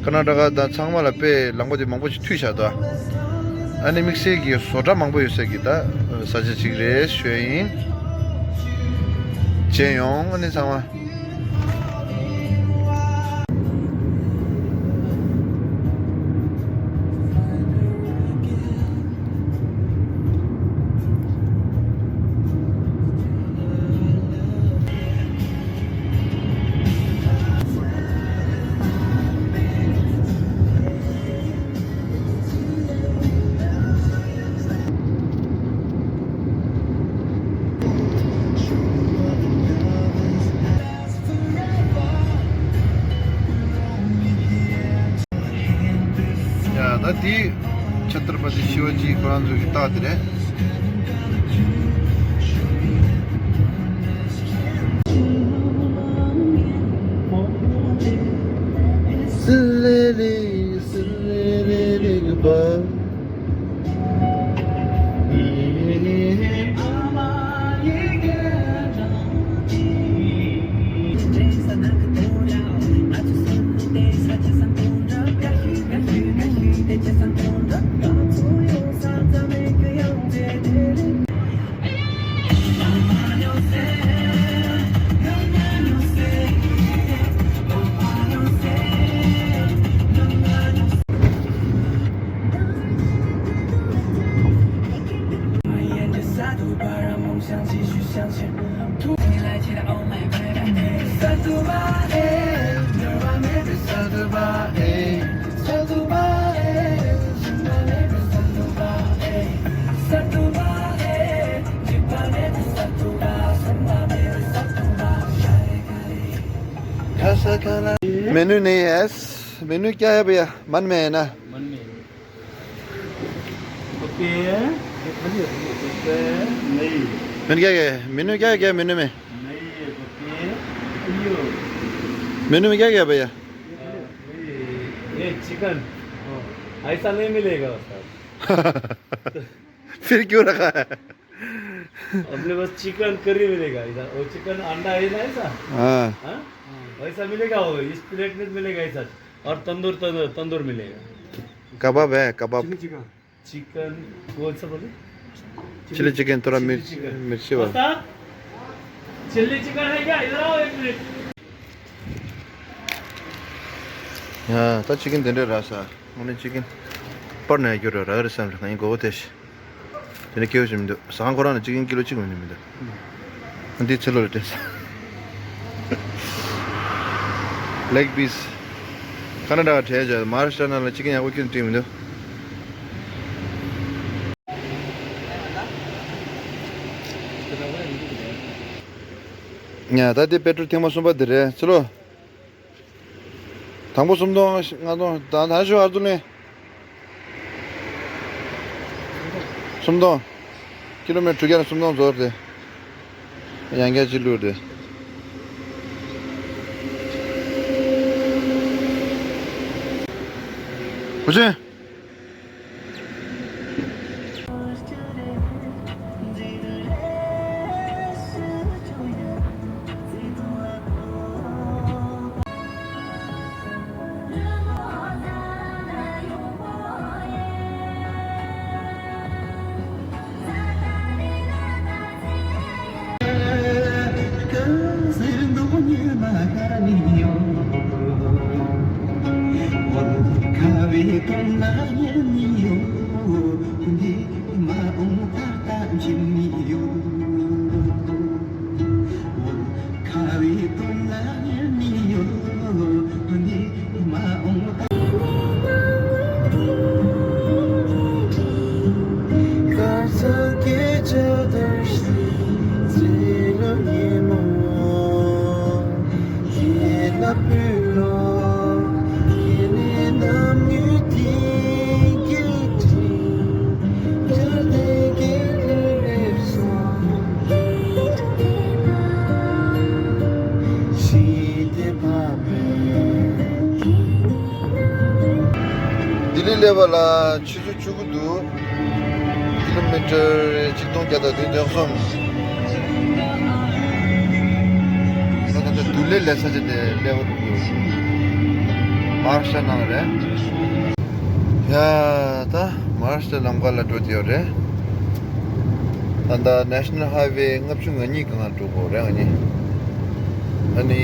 ཀར་ན་ཊ་ཀ་དང་ཚང་མ་ལ་དཔེ་ལམ་ཁ་དེ་མང་པོ་ཅིག་མཐུད་བཞག་འདུག་ཨ་ནི་དམིགས་བསལ་གྱི་བཟོ་གྲྭ་མང་པོ་ཡོད་ས་གི་ད་ས་ཆ་ཅིག་རེད་ཞུ་ཡ་ཡིན། མཇལ་ཡོང་། ཨ་ནི་ཚང་མ། ད་དེའི་ཆ་ཏར་པ་ཏི་ཤི་ཝ་ཇི་ཁོ་རང་ཚོའི་རྟགས་དེ་རེད། मेनू नहीं है। मेनू क्या है भैया? मन में है ना? मन में है। ओके। नहीं। मेनू क्या क्या है? मेनू क्या क्या है मेनू में? नहीं है, ओके। मेनू में क्या क्या है भैया? ये चिकन। ऐसा नहीं मिलेगा सर। फिर क्यों रखा है? अपने पास चिकन करी मिलेगा इधर, वो चिकन अंडा है ना ऐसा। हाँ। हाँ? वैसा मिलेगा, वो इस प्लेट में मिलेगा ऐसा। और तंदूर, तंदूर, तंदूर मिलेगा। कबाब है, कबाब। Chicken chicken. चिकन, कौन सा बोले? चिली चिकन, थोड़ा मिर्च, मिर्ची वाला। चिली चिकन है क्या? इधर आओ एक मिनट। ཡ། ད་ཅི་ཀིན་དེ་འདྲ་རག་ས། དངོས་གནས་ཅི་ཀིན་པར་ནས་རྒྱུ་ར་རག་རེད་བསམ་རེད། ང་ཡིན་དགོས་པ་དེ་ཤི། དེ་ནས་སྐྱེ་བོ་ཞིག་མི་འདུག་ཟ་ཁང་ཁོ་རང་ནས་ཅི་ཀིན་ཀི་ལོ་གཅིག་མིན་ནས་མི་འདུག་འདི་ཚེ་ལོ་རེ་སྤྲད་ས། ལེག་པིས། ཁ་ན་ཌ་ག་བྲལ་བྱས་མ་ཧཱ་རཱ་ཤྲ་ནང་ལ་ཅི་ཀིན་ཡག་པོ་ཁྱོན་བྲིས་མི་འདུག་ཡ། ད་དེ་པེ་ཊྲོལ་ཐེངས་མ་གསུམ་པ་དེ་རེད་ཚེ་ལོ། དང་པོ་སུམ་སྟོང་ལྔ་སྟོང་། ད་ད་ཞུ་ཨར་དུ་ལེན། སུམ་སྟོང་། ཀི་ལོ་མི་ཊར་དྲུག་བརྒྱ་ནས་སུམ་སྟོང་རྫོགས་ཏེ། ཡང་བསྐྱར་གཅིག་བླུགས་ཏེ། ཧུ་ཅན། ལྡི་ལི་སླེབས་པ་ལ་ཆུ་ཚོད་བཅུ་དགུ་འདུག་ཀི་ལོ་མི་ཊར་ཆིག་སྟོང་བརྒྱ་དང་བདུན་ཅུ་དོན་གསུམ། ད་ལྟ་དུ་ལེ་ལེ་ས་ཆ་དེ་སླེབས་པ་འདུག་མ་ཧཱ་རཱ་ཤྲ་ནང་རེད། ཡ། ད་མ་ཧཱ་རཱ་ཤྲ་ལམ་ཁ་ལ་འགྲོ་དེ་ཡོད་རེད། ད་ལྟ་ནེ་ཤ་ནལ་ཧའི་ཝེ་ལྔ་བཅུ་ང་གཉིས་སྒང་ལ་འགྲོ་དགོས་རེད་ང་གཉིས། ཨ་ནི་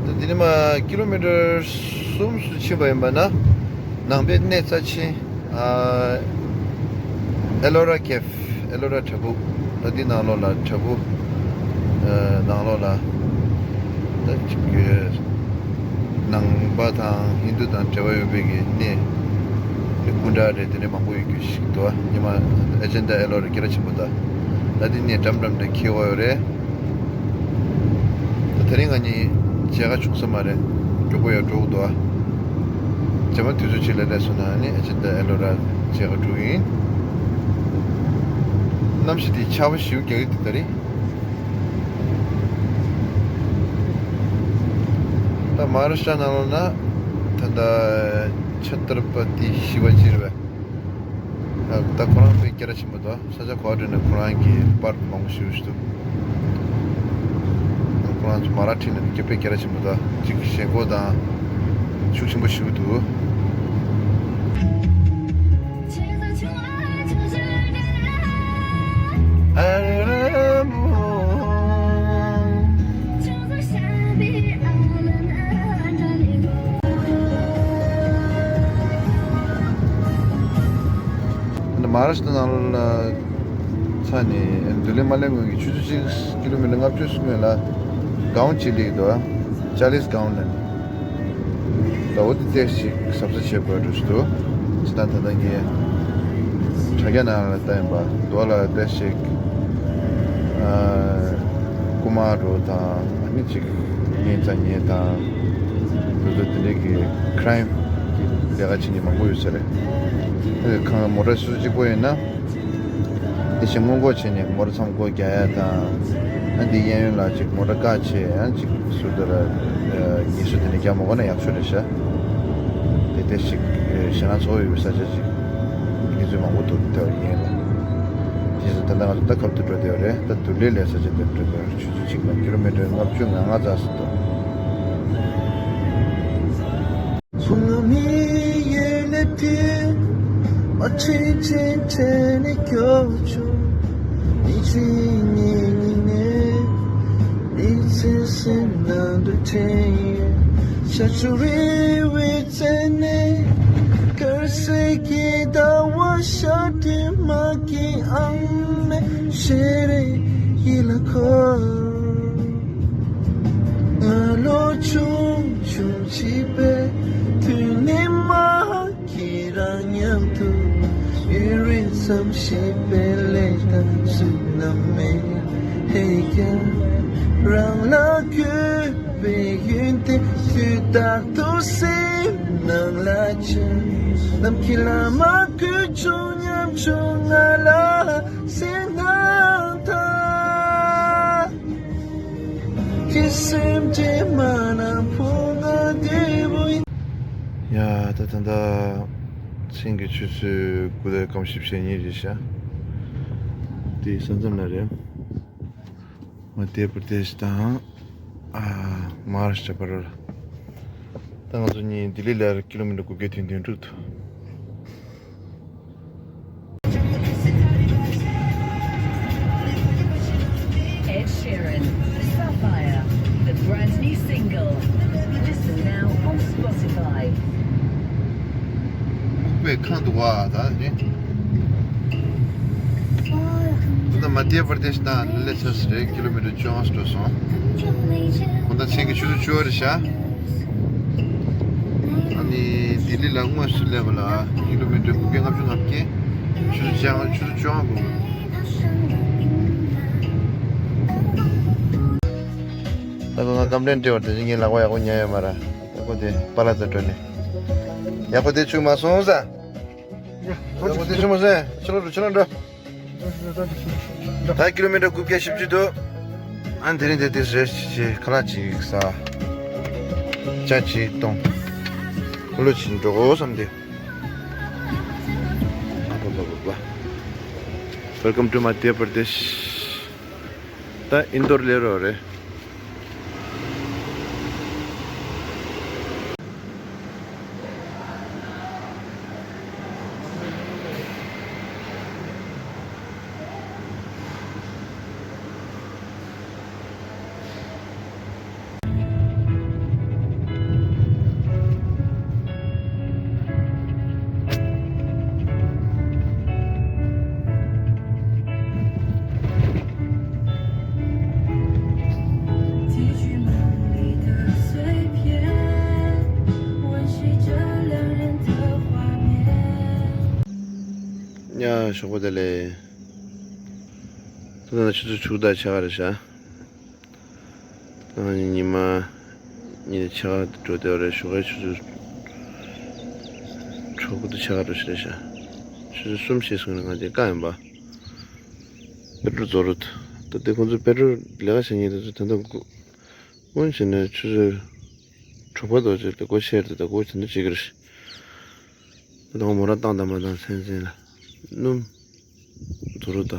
ད་དེ་ནི་མ་ཀི་ལོ་མི་ཊར་གསུམ་སུ་ཕྱིན་པ་ཡིན་པ་ན་ནང་པའི་གནས་རྩ་ཆེན། ཨ། ཨེ་ལོ་ར་ཀེབ། ཨེ་ལོ་ར་བྲག་ཕུག་ད་འདི་ནང་ལོགས་ལ་བྲག་ཕུག་ཨ། ནང་ལོགས་ལ་ད་ཅིག་ནང་པ་དང་ཧིན་དུ་དང་འབྲེལ་བ་ཡོད་པའི་གི་གནས་སྐུ་འདྲ་རེད། དེ་འདྲ་མང་པོ་ཡོད་རྒྱུ་ཞིག་འདུག་ཉི་མ་ཨེ་ཇེན་ཌ་ཨེ་ལོ་ར་སྐད་གྲགས་ཆེན་པོ་ད་ད་འདི་གནས་འགྲམ་འགྲམ་དེ་འཁེལ་བ་ཡོད་རེད། དེ་རིང་ང་གཉིས་མཇལ་ཁ་བྱུང་ས་མ་རེད། མགྱོགས་པོ་ཡར་འགྲོ་དགོས་འདུག་རྗེས་མ་དུས་ཚོད་ཅིག་ལ་སླེབས་སོང་ན་ནི་ཨེ་ཅེ་ད་ཨེ་ལོ་ར་མཇལ་ཁ་འགྲོ་གི་ཡིན། གནམ་གཤིས་དེ་ཆར་པ་ཞེ་པོ་རྒྱག་གི་འདུག་ད་རེས། ད་མ་ཧཱ་རཱ་ཤི་ཏྲ་ནང་ལོགས་ན་ད་ལྟ་ཆ་ཏར་པ་ཏི་ཤི་ཝ་ཇི་རེད་པས། ད་ཁོ་རང་དཔེ་སྐད་གྲགས་ཆེན་པོ་འདུག་ས་ཆ་ག་པར་འགྲོ་ན་ཁོ་རང་གི་པར་མང་པོ་ཞེ་པོ་ཞིག་འདུག་ཁོ་རང་ཚོ་མ་ར་ཁྲིད་ནས་དཔེ་སྐད་གྲགས་ཆེན་པོ་འདུག་གཅིག་ཞེན་ཁོག་དང་ཤུགས་ཆེན་པོ་ཞེ་པོ་འདུག་མ་ཧཱ་རཱ་ཤི་ཏྲ་ནང་ལ་ཚ་ནས་འདུ་ལེ་མ་ལེ་སྔོན་གྱི་ཆུ་ཚོད་གཅིག་ཀི་ལོ་མི་ཊར་ལྔ་བཅུ་སྔོན་ལ་གའོན་གཅིག་སླེབས་འདུག་ཅཱ་ལིས་གའོན་ལ། ད་འོ་དེ་ཏོག་ཙམ་གཟབ་གཟབ་བྱེད་དགོས་འགྲོ་ཞིག་འདུག་ཅི་ལྟར་ད་ལྟ་ངས་དྲ་རྒྱ་ནང་ལ་ལྟ་ཡིན་པ་མདོ་ལ་ཏོག་ཙམ་ཨ་རྐུ་མ་རོ་དང་ཨ་ནི་ཅིག་ཉེས་ཚ་ཉེས་དང་དེ་ཚོ་དེ་འདྲས་ཀྱི་ཁ་རའིམ་གྱི་ལས་ཀ་བྱེད་མཁན་མང་པོ་ཡོད་ས་རེད། ཨ་ནི་གང་མོ་ཊ་སུ་གཅིག་པོ་ཡིན་ན། དེ་བཞིན་སྔོན་འགོག་བྱས་ནས་མོ་ཊ་མཚམས་སྒོ་རྒྱག་ཡ་དང་། ཨ་འདི་གཡས་གཡོན་ལ་ཅིག་མོ་ཊ་བཀག་བྱས་ཡང་ཅིག་ཟུར་དུ་ལ་ཉེས་གསོག་དེ་འདྲ་རྒྱག་མ་དགོས་ན་ཡག་ཤོས་རེད་ཤག་དེ་ལྟ་ཞིག་ཞེད་སྣང་ཚ་པོ་ཡོད་པའི་ས་ཆ་ཅིག་གནས་ཚུལ་མང་པོ་འདུག་དེ་བ་ཡིན་ལ། དེ་ཚོ་ད་ལྟ་ང་ཚོ་ད་ཁབ་ཏུ་འགྲོ་བསྡད་པ་རེད། ད་དུ་ལེ་ལས་ས་ཆ་དེར་འགྲོ་བསྡད་པ་རེད། ཆུ་ཚོད་གཅིག་ནང་ཀི་ལོ་མི་ཊར་ལྔ་བཅུ་ང་ལྔ་ཙམ་ཞིག་འདུག་ཚུལ་མིན་ཡུལ་ལས་བཏུས། མ་ཁྲིད་ཅིང་ཁྲིད་ནས་སྐྱོ་བྱུང་། མི་ཚེ་ཉིད་ཉིད་ནས་མི་ཚེ་སེམས་ནང་དུ་དྲན་ཡོད། ཤར་ཕྱོགས་རི་བོའི་རྩེ་ནས་དཀར་གསལ་གྱི་ཟླ་བ་ཤར་དུས་མ་གི་ཨ་མའི་ཞལ་རས་ཡིད་ལ་འཁོར། ང་ལོ་ཆུང་ཆུང་བྱིས་པའི་དུས་ནས་མ་ཁྱེད་རང་མཉམ་དུ་ཡུན་རིང་ཙམ་བྱིས་པའི་ལས་དང་བརྩོན་ན་མེད། ཧེ་ཀྱང་རང་ལ་གུས་པའི་ཡོན་ཏན་དུས་རྟག་ཏུ་སེམས་ནང་ལ་འཆར། ནམ་མཁའི་ལ་མ་ཁུ་བྱུང་ཉམ་ཆུང་ང་ལ་སེམས་ནང་ཐག་ཁྱེད་སེམས་ཀྱི་མ་ནམ་ཕུ་ང་བདེ་བོ་ཡིན། ཡ་ད་ད་ད་མཚན་གྱི་ཆུ་ཚོད་དགུ་དང་སྐམ་ཞིབ་བྱེད་ཉིན་རེད་ཤག་དེ་ས་མཚམས་ན་རེད། མ་དེ་པར་དེ་ཞིག་དང་ཨ་མ་ཧཱ་རཱ་ཤི་ཏྲ་བར་ད་ང་ཚོ་གཉིས་ལྡི་ལི་ལ་ཀི་ལོ་མི་ཊར་དགུ་བརྒྱ་དོན་བདུན་འགྲོ་འདུག Ed Sheeran, Sapphire, the brand new single. Listen now on Spotify. ལྐུགས་པའི་ཁང་དུ་བ་ད་ནི། ད་མ་དེ་པར་དེ་ཞིག་དང་ལེ་ཚར་སི་རེད། ཀི་ལོ་མི་ཊར་བཅོ་ལྔ་འགྲོ་སོང་། ཁོང་ད་མཚན་གྱི་ཆུ་ཚོད་བཅུ་པ་རེད་ཤག་ཨ་ནི་ལྡི་ལི་ལ་དངོས་སུ་སླེབས་པ་ལ་ཀི་ལོ་མི་ཊར་དགུ་བརྒྱ་ལྔ་བཅུ་ང་བརྒྱད། ཆུ་ཚོད་བཅོ་ལྔ་ཆུ་ཚོད་བཅོ་ལྔ་འགོར། ད་ཁོ་ང་ཀམ་པི་ལེན་སྤྲད་པར་དེ་བཞིན་ངའི་ལག་པ་ཡག་པོ་ཉར་ཡོད་མ་རེད། ད་ཁོ་དེ་པཱ་ལགས་རྩར་འགྲོ་ནས་ཡག་པོ་དེ་བྱུང་མ་སོང་ཟེར། ཡག་པོ་དེ་བྱུང་མ་སོང་། ཕྱི་ལོགས་འགྲོ། ཕྱི་ལོགས་འགྲོ། ད་ཀི་ལོ་མི་ཊར་དགུ་བརྒྱ་བཞི་བཅུ་འདུག་ཨ་ནི་དེ་རིང་དེ་དེ་རེ་ཞིག་ཁ་ལག་ཅིག་ཟ། ཇ་ཅིག་བཏུང་། ཁོ་ལོ་ཅིག་འགྲོ་དགོས་བསམ་སྟེ། ཨ་པ་པ་པ་པ། Welcome to Madhya Pradesh. ད་ཨིན་དོར་སླེབས་རོགས་རེད། ཡ་ཞོགས་པ་བདེ་ལེགས། ད་ནི་ཆུ་ཚོད་དྲུག་དང་ཕྱེད་ཀ་རེད་ཤག་ད་ནི་ཉི་མ་ཉིན་ཕྱེད་ཀ་འགྲོ་བསྡད་པ་རེད། ཞོགས་ཀའི་ཆུ་ཚོད་ གྲོགས་པོ་དུ་ཆ་ག་འགྲོ་ཞིག་རེད་ཤག་ཆུ་ཚོད་གསུམ་ཞིག་སོང་ནས་ང་དེ་བཀག་ཡིན་པ། པེ་ཏྲོལ་རྫོགས་རུད། ད་དེ་ཁོང་ཚོ་པེ་ཏྲོལ་ལས་ཀ་བྱེད་མཁན་དེ་ཚོ་ད་ལྟ་སྒུག་སྔོན་བྱས་ནས་ཆུ་ཚོད་དྲུག་པ་དོ་ཅིག་ལ་སྒོ་ཕྱེ་རེད། ད་སྒོ་དེ་འདྲ་བྱེད་ཀྱི་རེད། ད་ང་མོ་རང་བཏང་དང་མ་བཏང་སེམས་ཅན་ལ་སྣུམ་རྫོགས་རུད་ད།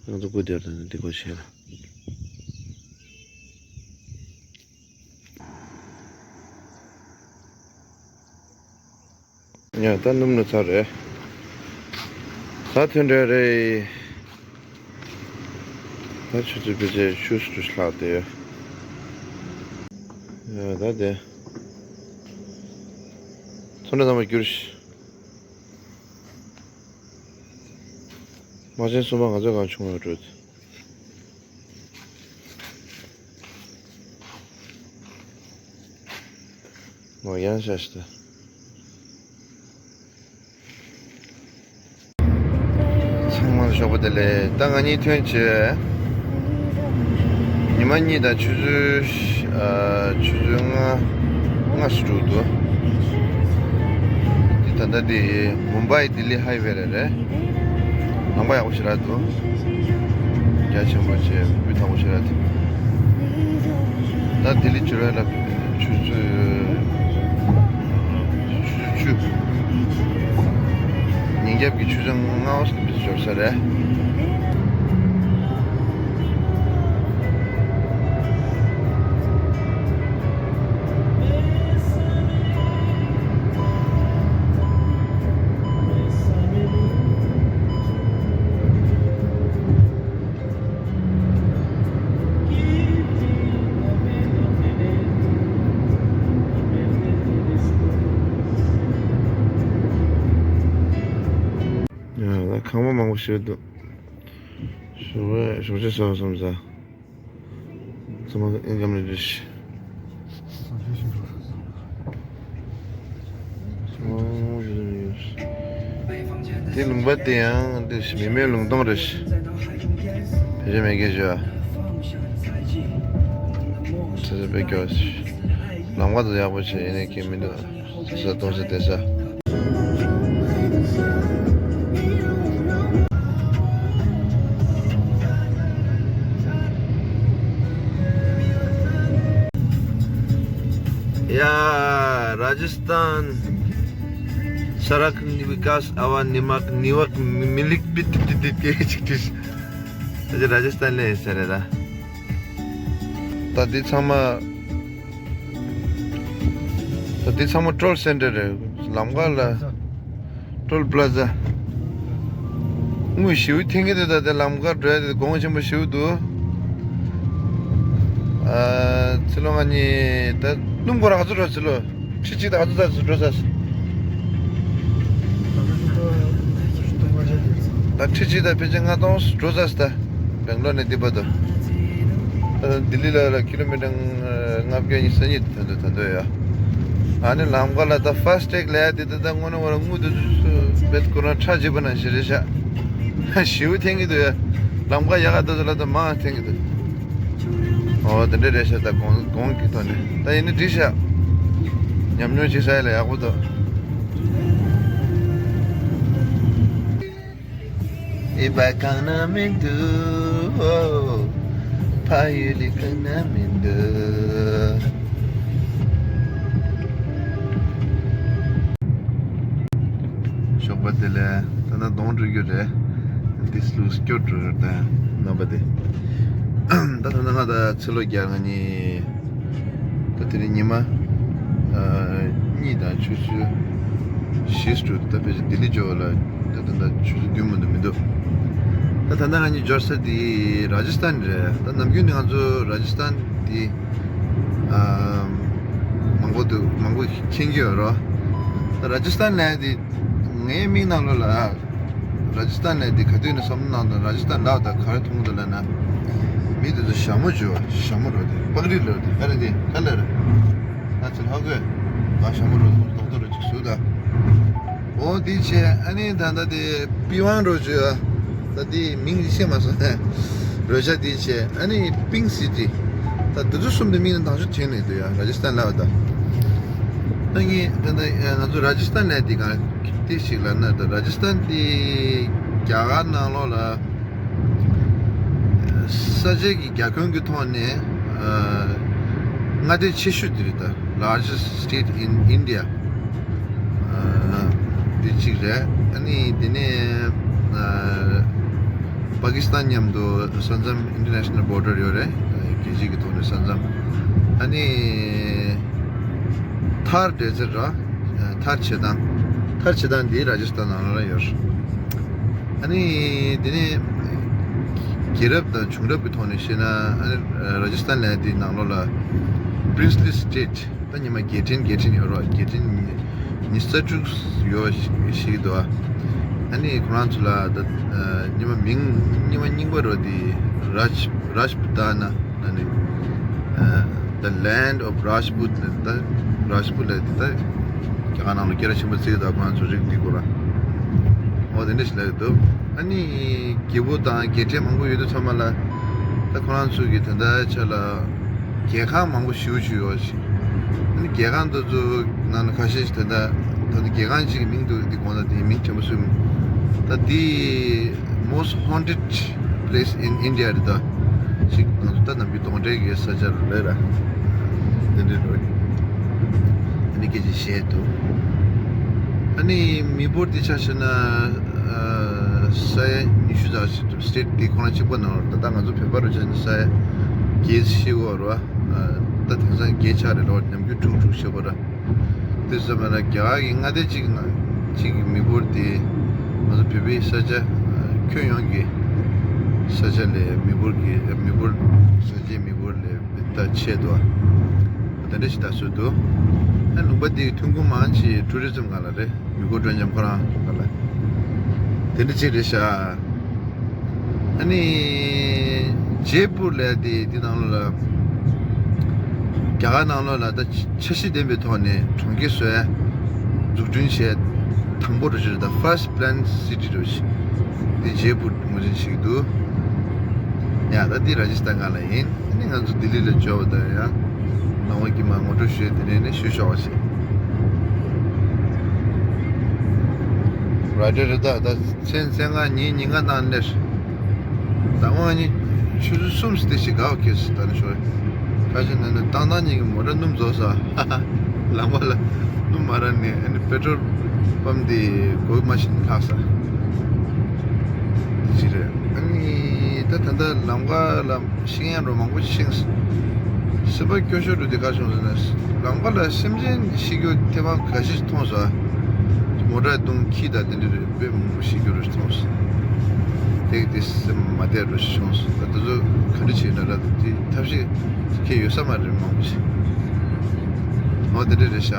ང་ཚོ་སྒུག་བསྡད་ད་འདི་སྒོ་ཕྱེ་ལ། ཡ་ད་སྣུམ་ནི་ཚར་རེད། ད་ཐོན་འདྲ་རེད། ད་ཆུ་ཚོད་ཕལ་ཆེར་ཆུ་ཚོད་ལྷག་བསྡད་ཡོད། ཡ་ད་དེ་ཚོ་ན་ཚང་མ་འགྱུར་ཤི། མ་བྱན་གསུམ་པ་ང་ཚོ་གང་བྱུང་ཡོད་འགྲོ། ངོ་ཡང་ཤ་ཤི་ད། ཚང་མ་ལ་ཞོགས་པ་བདེ་ལེགས། ད་ང་གཉིས་ཐོན་བྱས། ཉི་མ་གཉིས་དང་ཆུ་ཚོད་ཨ་ཆུ་ཚོད་ལྔ་ལྔ་ཞིག་འགྲོ་འདུག་འདི་ད་ལྟ་འདི་མུམ་བྷའི་ལྡི་ལི་ཧའི་ཝེ་རེད་རེད། ལམ་ཁ་ཡག་པོ་ཞེ་དྲག་འདུག་རྒྱ་ཆེན་པོ་བྱས་སྤུས་དག་པོ་ཞེ་དྲག་འདུག་ད་ལྡི་ལི་འབྱོར་བ་ལ་ཆུ་ཚོད་ཆུ་ཚོད་བཅུ། ཉིན་རྒྱབ་ཀྱི་ཆུ་ཚོད་ལྔ་པ་ཙམ་འབྱོར་ས་རེད། ཡ་ལ་ཁང་པ་མང་པོ་ཞིག་འདུག་ཞོགས་པ་ཞོགས་ཇ་ཟ་བསམ་ས། ཚང་མ་ཨིན་ཀམ་རེ་རེ་ཞིག་དེ་ལུང་པ་དེ་ཡང་དེ་མི་མེད་ལུང་སྟོང་རེད། བེད་སྤྱོད་མེད་མཁན་ཞུ་བ། ཚེ་ཚེ་དཔེ་སྐྱོ། ལམ་ཁ་དེ་ཡག་པོ་བྱས་ཡིན་ནའི་སྐྱེ་མི་འདུག་ཟ་གཏོང་ས་བསྡད་ས། ཡ། ར་ཇ་སི་ཐན། སར་ཁ་ནི་བི་ཀ་ས་ཨ་ཝ་ནི་མ་ནི་ཝ་མི་ལིག་པི་ཏི་ཏི་ཏི་ཏི་ཅིག་ཏི། ད་ཅི་ར་ཇ་སི་ཐན་ལ་ཡིན་ས་རེད་ད། ད་འདི་ཚང་མ། ད་འདི་ཚང་མ་ཊོལ་སེན་ཊར་རེད། ལམ་ཁ་ལ། ཊོལ་པ་ལ་ཛ། དངུལ་ཞེ་པོ་འཐེན་གྱི་འདུག་ད་ལྟ་ལམ་ཁ་འགྲོ་ཡ་དེ་གོང་ཆེན་པོ་ཞེ་པོ་འདུག་ཨ། ཚེ་ལོ་ང་གཉིས་ད་སྣུམ་སྒོར་ག་ཚོད་འགྲོ་ཚེ་ལོ། ཁྲི་གཅིག་དང་ག་ཚོད་ཙམ་འགྲོ་ས། ད་ཁྲི་གཅིག་དང་ཕལ་ཆེར་ལྔ་སྟོང་འགྲོ་ས་ད། སྦེང་ལོར་ནས་འདི་བར་དུ། ད་ལྡི་ལི་ལ་ལ་ཀི་ལོ་མི་ཊར་ལྔ་བརྒྱ་ཉི་ཤུ་རྩ་གཉིས་ཐོན་འདུག་ད་འདོད་ཡ། ཨ་ནི་ལམ་ཁ་ལ་ད་ཕཱ་སི་ཊེག་ལས་དེ་ད་ད་དངོས་གནས་ཁོ་རང་དངུལ་དུ་བེད་ཁོ་རང་ཁྲག་བྱེད་པ་ནང་བཞིན་རེད་ཤག་ཞེ་པོ་འཐེན་གྱི་འདུག་ཡ། ལམ་ཁ་ཡག་ག་ད་ཚོ་ལ་ད་མང་འཐེན་གྱི་འདུག་ཨོ་དེ་འདྲ་རེད་ཤག་ད་གོང་གོང་གི་ཐོག་ནས་ད་ཡིན་ན་འགྲིག་ཤག་ཉམས་མྱོང་བྱེད་ས་ཡ་ལ་ཡག་པོ་འདུག་ཨི་བ་གང་ན་མི་འདུག་ཕ་ཡུལ་ལི་གང་ན་མི་འདུག་ཞོགས་པ་དེ་ལས་ད་ལྟ་གདོང་འཁྲུད་རྒྱུ་རེད། འདི་ལུགས་སྐྱོ་འགྲོ་རེད་ད་རྣམ་པ་དེ། ད་ད་ལྟ་ང་ད་ཚེ་ལོ་བརྒྱ་ང་གཉིས། ད་དེ་རིང་ཉི་མ་ཨ་གཉིས་དང་ཆུ་ཚོད་བཞི་ཙམ་ད་ཕལ་ཆེར་ལྡི་ལི་འབྱོར་བ་ལ་ད་ད་ད་ཆུ་ཚོད་བདུན་མ་གཏོགས་མི་འདུག་ད་ད་ལྟ་ང་གཉིས་འབྱོར་ས་དེ་ར་ཇ་སི་ཐན་རེད། ད་ནམ་རྒྱུན་ནས་ང་ཚོ་ར་ཇ་སི་ཐན་དེ་ཨ་མང་པོ་འདུག་མང་པོ་མཁྱེན་གྱི་ཡོད་རེད། ད་ར་ཇ་སི་ཐན་ལ་དེ་ངའི་མིག་ནང་ལོགས་ལ། ར་ཇ་སི་ཐན་ལ་དེ་ག་དུས་ནས་བསམ་བློ་གནང་དང་ར་ཇ་སི་ཐན་ལབ་ད་ག་རེ་མཐོང་གི་འདུག་ལབ་ན། མི་དེ་ཚོ་ཞྭ་མོ་བྱོས་པ་ཞྭ་མོ་རོ་དེ་པག་རིལ་རོ་དེ་ག་རེ་དེ་ག་ལ་རེད། ང་ཚོ་ལྷག་དགོས། ང་ཞྭ་མོ་རོ་དེ་རྡོག་རྡོག་རོ་ཅིག་བཟོས་ད། འོ་དེ་བྱས་ཨ་ནི་ད་ལྟ་དེ་པི་ཝང་རོ་བྱོས་ཨ། ད་དེ་མིང་དེ་ཤེས་མ་སོང་ནས་རོལ་ཆ་དེ་བྱས་ཨ་ནི་པིང་སི་ཊི། ད་དེ་ཚོ་གསུམ་དེ་མིང་ནས་དང་ཆོ་དྲན་ནས་འདུག་ཡ་ར་ཇ་སི་ཐན་ལབ་ད། ངས་ད་ལྟ་ང་ཚོ་ར་ཇི་སི་ཐན་ལ་དེ་ག་དེ་ཞིག་ལ་ན། ད་ར་ཇི་སི་ཐན་དེ་རྒྱ་གར་ནང་ལོགས་ལ་ས་ཆ་གི་རྒྱ་ཁྱོན་གྱི་ཐོག་ནས་མངའ་སྡེ་ཆེ་ཤོས་དེ་རེད། ད་largest state in India དེ་གཅིག་རེད། ཨ་ནི་དེ་ནས་པ་ཀི་སི་ཐན་མཉམ་དུ་ས་མཚམས་international border ཡོད་རེད། རྒྱལ་སྤྱི་གི་ཐོག་ནས་ས་མཚམས། ཨ་ནི་ཐར་འདྲ་ཟེར་ར། ཐར་བྱེད་སྟངས། ཐར་བྱེད་སྟངས་འདི་ར་ཇི་སི་ཐན་ནང་ལ་ཡོད། ཨ་ནི་དེ་ནས་རྒྱལ་རབས་དང་བྱུང་རབས་ཀྱི་ཐོག་ནས་བཤད་ན། ཨ་ནི་ར་ཇི་སི་ཐན་ལ་དེའི་ནང་ལོགས་ལ་princely state ད་ཉི་མ་རྒྱལ་ཕྲན་རྒྱལ་ཕྲན་ཡོད་རོགས། རྒྱལ་ཕྲན་ཉི་ཤུ་རྩ་དྲུག་ཡོད་ཞིག་འདུག་ཨ་ནི་ཁོ་རང་ཚོ་ལ་ད་ཉི་མ་མིང་ཉི་མ་རྙིང་པ་རོ་དེ་རཱཇ་རཱཇ་པུ་ཏཱ་ན་ན་ནི། The land of Rajput ལ་ད་རཱཇ་པུ་ལ་དེ་ད་རྒྱ་གར་ནང་ལ་སྐད་གྲགས་ཆེན་པོ་བརྩི་ད་ཁོ་རང་ཚོ་རིགས་འདི་གོ་ར། འོ་དེ་འདྲ་ཞིག་ལ་འདུག་ཨ་ནི་རྒྱལ་པོ་དང་རྒྱལ་ཕྲན་མང་པོ་ཡོད་དུས་ཚང་མ་ལ་ད་ཁོ་རང་ཚོ་གི་ད་ལྟ་ཆ་ལ་རྒྱལ་ཁང་མང་པོ་ཞེ་པོ་ཅིག་ཡོད་ཞིག་ཨ་ནི་རྒྱལ་ཁང་དེ་ཚོ་ནང་ལ་ཁ་ཤས་ཤིག་ད་ལྟ་ད་ལྟ་རྒྱལ་ཁང་ཅིག་གི་མིང་འདུག་འདི་དགོངས་དག་དེའི་མིང་དྲན་པ་གསོས་མི་ད་འདི་most haunted place in India རེད་ད། ཅིག་ང་ཚོ་ད་ནམ་རྒྱུན་གདོན་འདྲེ་གི་ས་ཆ་རེད་ར། དེ་འདྲའི་རོ། ཨ་ནི་སྐད་ཆ་བཤད་འདུག་ཨ་ནི་མི་འབོར་དེ་ཆ་བཞག་ན་ཨ་ས་ཡ་ཉི་ཤུ་ཙམ་ཞིག་འདུག་སི་ཊེ་ཊི་དེ་ཁོ་རང་གཅིག་པ་ནང་ལ་ད་ལྟ་ང་ཚོ་བོད་པ་རུ་བྱས་ན་ས་ཡ་བརྒྱད་ཤི་བ་རོ། ད་དེང་སང་བརྒྱད་ཆགས་རེད་ལོ། ནམ་རྒྱུན་དྲུག་དྲུག་ཤི་བ་ར། དེ་ཙམ་མ་ན་རྒྱ་གར་གྱི་མངའ་སྡེ་གཅིག་ནང་གཅིག་གི་མི་འབོར་དེ་ང་ཚོ་བོད་པའི་ས་ཆ་ཁྱོན་ཡོངས་ཀྱི་ས་ཆ་ལས་མི་འབོར་གྱི་མི་འབོར་ས་ཆའི་མི་འབོར་ལས་ད་ཆེ་འདུག་དེ་འདྲ་ཞིག་ད་སུ་འདུག་ཨ་ལུང་པ་དེའི་ཐོན་ཁུངས་མང་ཆེ་ཊུ་རི་ཛམ་སྒང་ལ་རེད། ཡུལ་སྐོར་སྤྲོ་འཆམ་ཁོ་རང་སྒང་ལ་དེ་འདྲ་ཅིག་རེད་ཤག་ཨ་ནི་ཇེ་པུར་ལབ་དེ་འདི་ནང་ལོགས་ལ་རྒྱ་གར་ནང་ལོགས་ལ་ད་འཆར་གཞི་ལྡན་པའི་ཐོག་ནས་གྲོང་ཁྱེར་བཟོ་ཡ་འཛུགས་སྐྲུན་བྱས་དང་པོ་རུ་ཞིག་ད་first planned city རུ་ཞིག་འདི་ཇེ་པུར་ངོས་འཛིན་བྱེད་ཀྱི་འདུག་ཡ་ད་འདི་ར་ཇི་སི་ཐན་སྒང་ལ་ཡིན། ཨ་ནི་ང་ཚོ་ལྡི་ལི་ལ་འབྱོར་བ་དང་ཡང་ནང་བ་གི་མ་ངོ་སྤྲོད་ཞུས་དེ་ནས་ནི་ཞུ་ཤོག་ཞེས། ར་ཏྲེ་རི་ད་ད་ཚན་ཚན་ང་ཉིན་ཉིན་ག་ནང་ནས་ད་དབང་ཉིན་ཆུ་ཚོད་གསུམ་སྟེ་ཞིག་དགའ་བ་ཁེལ་སི་ད་ནི་ཤོར། ཁ་ཆེ་ན་ནི་ཏང་ཏང་ཉིན་གི་མོ་ཊ་སྣུམ་རྫོགས་ས། ལམ་བ་ལ་སྣུམ་མ་རག་ནས་ཨ་ནི་པེ་ཊྲོལ་པམ་དེ་གོ་མ་ཤིན་ལྷག་ས་ཅི་རེད། ཨ་ནི་ད་ད་ལྟ་ལམ་ཁ་ལ་ཤིང་ཡང་འགྲོ་མང་པོ་ཤིང་སེམས་པ་སྐྱོ་ཤོས་འགྲོ་དེ་ག་བྱུང་ཟེར་ན་ལམ་ཁ་ལ་སེམས་ཅན་ཤི་རྒྱུ་ཐེ་བ་ག་ཤེད་མཐོང་སོང་། མོ་ཊ་བརྡུང་ཁྱི་དང་དེ་འདྲ་རེད། དཔེ་མང་པོ་ཤི་རྒྱུ་རེད་མཐོང་སོང་། དེ་དེ་སེམས་མ་བདེ་འགྲོ་ཤོང་སོང་། ད་དེ་ཚོ་ག་འདྲ་བྱས་ན་ར་དེ་ཐབས་ཤེས་ཁྱེད་ཡོད་ས་མ་རེད་མང་པོ་ཞིག་འོ་དེ་འདྲ་རེད་ཤག་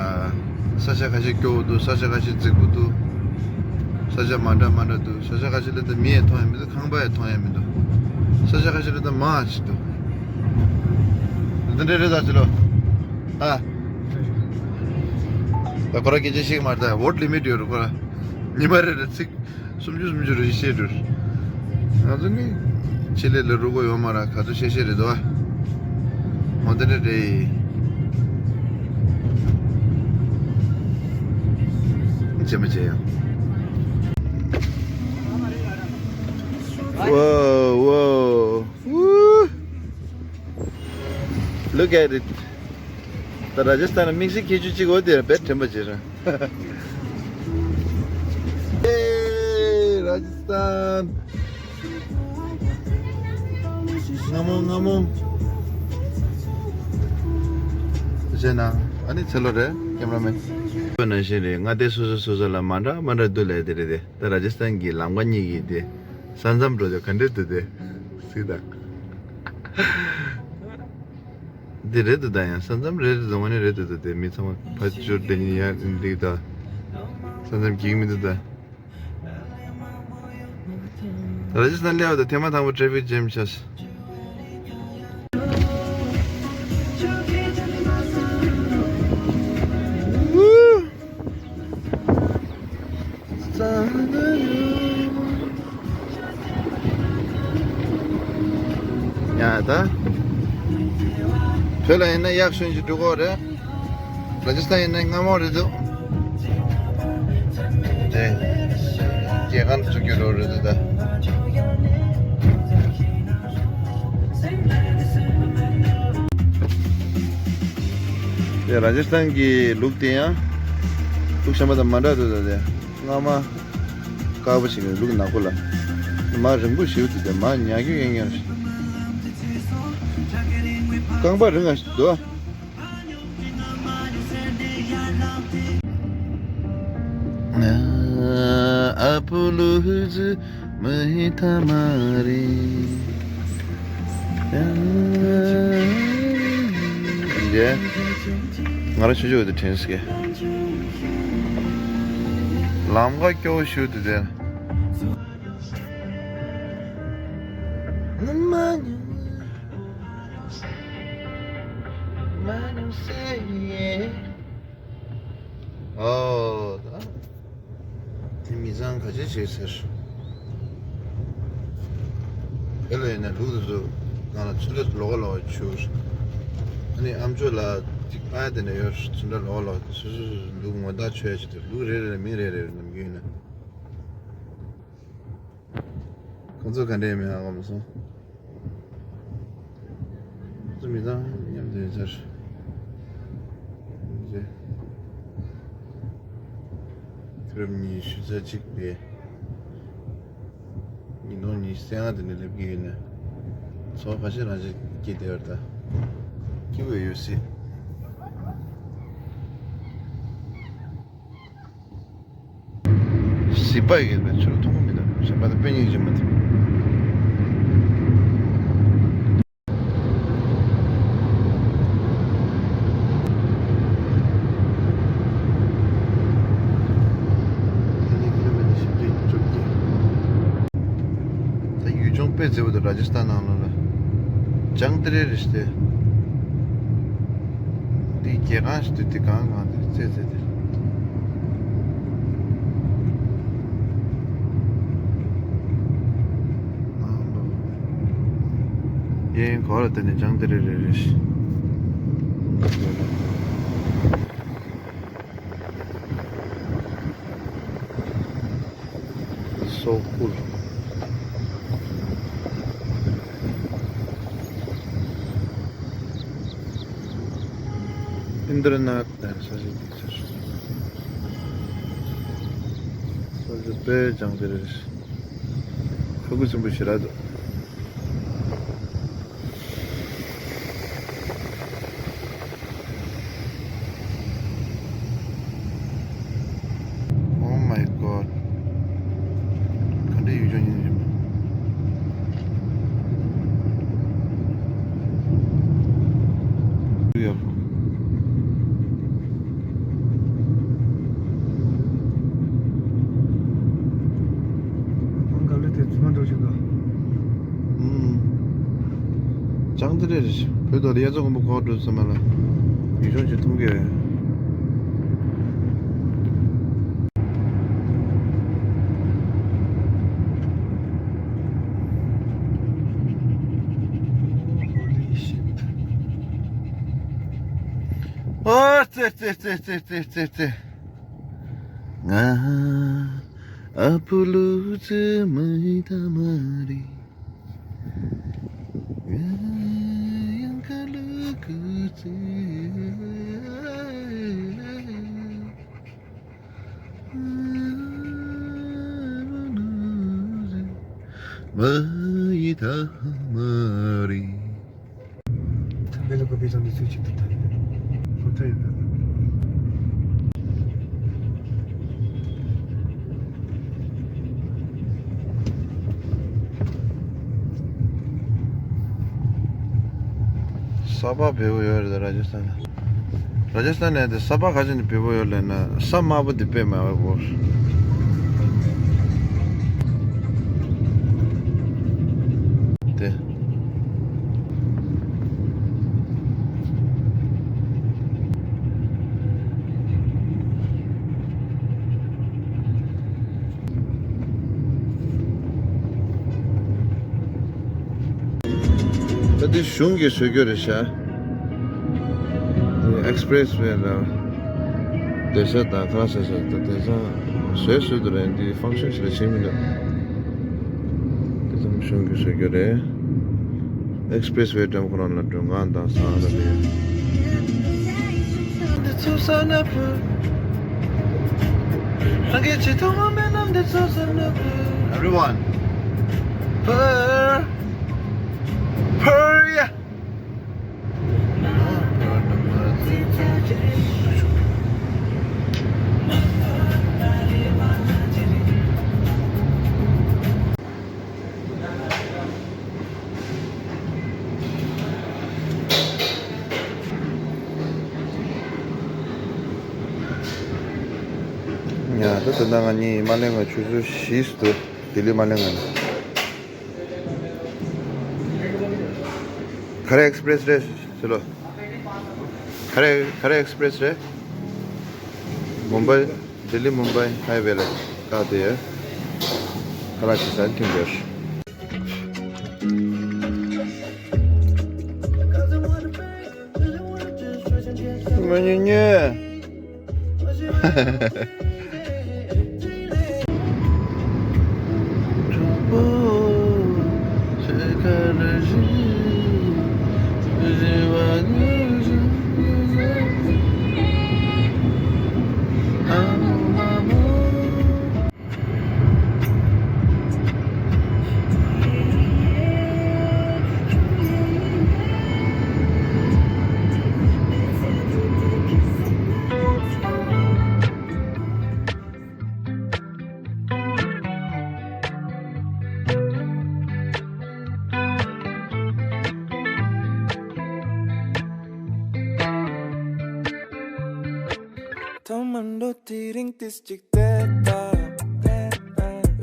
ས་ཆ་ཁ་ཤས་སྐྱོ་བོ་འདུག་ས་ཆ་ཁ་ཤས་རྫིག་པོ་འདུག་ས་ཆ་མ་འདྲ་མ་འདྲ་འདུག་ས་ཆ་ཁ་ཤས་ལ་ད་མི་ཡང་མཐོང་ཡ་མི་འདུག་ཁང་པ་ཡང་མཐོང་ཡ་མི་འདུག་ས་ཆ་ཁ་ཤས་ལ་ད་མང་ཞིག་འདུག་འདི་འདྲ་རེད་ད་ཅི་ལོ། ཨ། ད་ཁོ་ར་སྐད་ཆ་ཤིག་མ་རེད་ད་ཝོཊ་ལི་མིཊ་ཡོད་རེད་ཁོ་ར། ཉི་མ་རེ་རེ་ཚིག་སུམ་ཅུ་སུམ་ཅུ་རེ་བཤད་འགྲོ། ང་ཚོ་ནི་ཆེད་ལས་ལ་རུ་གོ་ཡོད་མ་ར་ག་ཚོད་བཤད་བཤད་རེད་དོ། འོ་དེ་འདྲ་རེད། བྱེད་མ་བྱེད་ཡང་། Whoa, whoa. Woo! Look at it. ད་ར་ཇ་སི་ཐན་ལ་དམིགས་བསལ་ཁྱད་ཆོས་གཅིག་འོ་དེ་ར་བེད་དྲན་པ་བྱེད་ར། ཨེ་ར་ཇ་སི་ཐན། སྔ་མོ་སྔ་མོ། བྱས་ན་ཨ་ནི་ཚེ་ལོ་རེད་ཀེམ་ར་མེན། ཁོ་ནང་བཞིན་རེད། མངའ་སྡེ་སོ་སོ་སོ་སོ་ལ་མ་འདྲ་མ་འདྲ་འདུག་ལས་དེ་རེད་དེ། ད་ར་ཇ་སི་ཐན་གྱི་ལམ་ཁ་གཉིས་ཀྱི་དེ། ས་མཚམས་འགྲོ་དེ་ག་འདྲས་འདུག་དེ། སྲིད་ད། འདི་རེད་འདུག་ད་ཡང་ས་མཚམས་རེད་འདུག་དངོས་གནས་རེད་འདུག་དེ་མི་ཚང་མ་ཕར་ཚུར་བསྡད་ཉིན་ཡར་འདུག་ད། ས་མཚམས་འགྱིག་མི་འདུག་ད། ར་ཇ་སི་ཐན་སླེབས་པ་དང་ཐེངས་མ་དང་པོ་ཊེ་ཕིག་ཇེམ་ཆགས། ཡ་ད། བོད་ལ་ཡིན་ན་གཡག་གཞོན་ཞིག་འགྲོ་གི་རེད། ར་ཇ་སི་ཐན་ཡིན་ན་སྔ་མོ་རེད་འདུག་དེ་རྒྱལ་ཁང་ཚུགས་རྒྱུ་རོ་རེད་འདུག་ད། དེ་ར་ཇ་སི་ཐན་གྱི་ལུགས་དེ་ཡང་ལུགས་གཞན་པ་དང་མ་འདྲ་འདུག་ད། དེ་སྔ་མ་དཀར་པོ་ཞིག་ལུགས་ནག་པོ་ལ་མ་རིང་པོ་ཞིག་འདུག་དེ་མ་ཉལ་རྒྱུ་ཡང་ཉལ་རྐང་པ་རིང་ང་ཞིག་འདུག་ཨ་པུ་ལུ་ཧུ་ཙི་མ་ཧི་ཐ་མ་རི། ཡ། ང་རང་ཆུང་ཆུང་དུ་དྲན་སྐད། ལམ་ཁ་སྐྱོ་བོ་ཞིག་འདུག་དེ། ཨོ་ད། དེ་མི་ཚང་ག་ཅི་བྱེད་ཟེར། དེ་ལ་ཡིན་ན་ལུག་དེ་ཚོ་ང་ལ་ཚོན་ཁྲ་ལོགས་ཀ་ལོགས་ཀ་བྱུགས། ཨ་ནི་ཨ་མཆོག་ལ་ཅིག་པ་དེ་ནས་ཡོད་ཚོན་ཁྲ་ལོགས་ཀ་ལོགས་ཀ་སོ་སོ་སོ་སོ་ལུག་ངོ་རྟགས་ཆོད་ཡ་ཅིག་དེ་ལུག་རེ་རེ་ལ་མིང་རེ་རེ་རེ་ནམ་རྒྱུན་ཡིན་ན། ཁོང་ཚོ་ག་འདྲས་མེད་ཧ་གོ་མ་སོང་། ཁོང་ཚོ་མི་ཚང་མཉམ་དུ་ཡོད་ཚར། རྗེས། དུས་རབས་ཉི་ཤུ་རྩ་གཅིག་པའི་ཉིས་སྟོང་ཉི་ཤུ་རྩ་ལྔ་དེ་ནས་སླེབས་ཀྱི་ཡོད་ནས། ཚོར་བ་ཁ་ཤས་རང་ཅིག་སྐྱེས་བསྡད་པ་རེད་ད། སྐྱིད་པོ་ཡོད་སྲིད། གཟིགས་པ་ཡི་གེ་པའི་ཚུལ་མཐོང་གི་མི་འདུག་གཞན་པ་དང་དཔེ་སྙིང་རྗེ་མ་ཐེབས། དེ་ནས་ཀི་ལོ་མི་ཊར་བཞི་བཅུ་བཅོ་བརྒྱད། ད་ཡུལ་ལྗོངས་དཔེ་མཛེས་པོ་འདུག་ར་ཇ་སི་ཐན་ནང་ལོགས་ལ། ལྗང་ཏི་རེ་རེ་ཞིག་སྟེ། འདི་རྒྱལ་ཁང་ཞིག་འདུག་འདི་གང་གང་འདི་རྩེ་རྩེ་འདི། ཡིན་གོ་ལ་དེ་ནི་ལྗང་ཏི་རེ་རེ་རེ་ཞིག So cool. ཨིན་དྲ་ནེཊ་དང་ས་ཆ་འདི་ཚོར། ས་ཆ་དཔེ་ལྗང་ཏི་རེད། ཁ་ཁུ་སིམ་པོ་ཞེ་དྲག་འདུག Oh my God. ག་འདྲའི་ཡུལ་ལྗོངས་ཡིན་ནམ། ཡོད། ཁང་ག་ལེ་དེ་ཚུར་མ་འགྲོ་ཞིག་ག་ཨུམ། ལྗང་ཏི་རེད། བོད་དོ་ལ་དབྱར་རྩྭ་དགུན་འབུ་གོག་འགྲོ་ཙམ་མ་ལ། ཡུལ་ལྗོངས་ཅིག་མཐོང་གི་ཨོ་ཙེ་ཙེ། ང་ཨ་པུ་ལུ་ཙི་མི་ད་མ་རི། ང་ཡང་ཁ་ལུ་ཀུ་ཙི། མ་ཡི་ཐ་མ་རི། ཐ་མེ་ལ་གོ་བའི་ཚང་གི་ཚུལ་གཅིག་ཏུ་ཐལ། ཧོ་ཐ་ཡོད་པ། ས་ཕག་བལ་པོ་ཡོད་རེད་ད་ར་ཇ་སི་ཐན་ལ། ར་ཇ་སི་ཐན་ནས་དེ་ས་ཕག་ག་ཅི་ནས་བལ་པོ་ཡོད་ལབ་ན་ས་དམར་པོ་དེ་དཔེ་མ་བལ་པོ། དེ། ད་འདི་གཞུང་གིས་བཟོས་རྒྱུ་རེད་ཤག་འདི་ཨེགས་པི་རེ་སི་ཝེ་ལ། བསྡད་ས་དང་ཁ་ལག་ཟ་ས་དང་དེང་སང་བཟོས་བཟོས་འདུག་རེད། འདི་ཕང་ཤན་ཞིག་ལ་བྱེད་མི་འདུག་དེ་ཙམ་གཞུང་གིས་བཟོས་རྒྱུ་རེད། ཨེགས་པི་རེ་སི་ཝེ་འགྲམ་ཁོ་རང་ལ་མགྲོན་ཁང་དང་ཟ་ཁང་དང་དེ། Everyone. Purr. Purr, yeah. ཡ། ད་ད་ལྟ་ང་གཉིས་མ་གླེང་བའི་ཆུ་ཚོད་བཞི་འདུག་ལྡི་ལི་མ་གླེང་བ་ནི། ག་རེ་ཨེགས་པི་རེ་སི་རེད་ཟེར་ལོ། ག་རེ་ག་རེ་ཨེགས་པི་རེ་སི་རེད། མུམ་བྷའི། ལྡི་ལི་མུམ་བྷའི་ཧའི་ཝེ་ལ་བཀག་བསྡད་ཡོད། ཁ་ལག་ཅིག་ཟ་ཐུབ་ཡོད། མ་ཉན་ཉན། ཐོག་མར་འགྲོ་དེ་རིང་ཏིས་ཅིག་བལྟས་ད།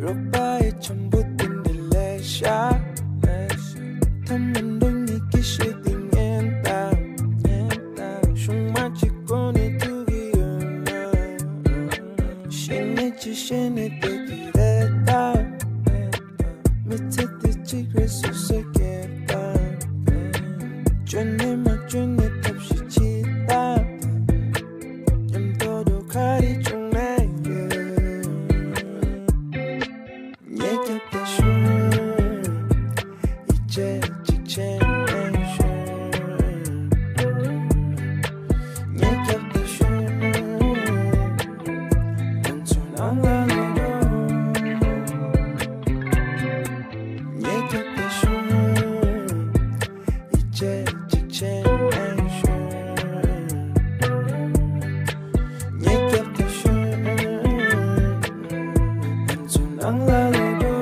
རོགས་པ་ཡི་འཆམ་པོ་དེ་འདྲ་ལས་ཤ། ཐོག་མར་འགྲོ་ཉིད་ཀྱི་ཤེས་དེ་ངན་ད། ཤུང་མ་གཅིག་གོ་ནས་ཐུག་གི་ཡོད་ན། ཤེས་ནས་ཅི་ཤེས་ནས་བལྟས་ཀྱི་རེད་ད། མི་ཚེ་འདི་གཅིག་རེད་སོ་སོས་སྐྱེལ་དང་། བཅོས་ནས་མ་བཅོས་ནས་ཐབས་ཤེས་བྱེད་དང་། མཉམ་དུ་འགྲོ་ག་རེ་བྱུང་ན་ཡོད། ངས་རྒྱབ་ཏུ་ཞོན། ཡིད་ཆེས་གཅིག་བྱས་ནས་ཞོན། ངས་རྒྱབ་ཏུ་ཞོན། ང་ཚོ་ནང་ལ་ལོག་འགྲོ། ངས་རྒྱབ་ཏུ་ཞོན། ཡིད་ཆེས་གཅིག་བྱས་ནས་ཞོན། ངས་རྒྱབ་ཏུ་ཞོན། ང་ཚོ་ནང་ལ་ལོག་འགྲོ།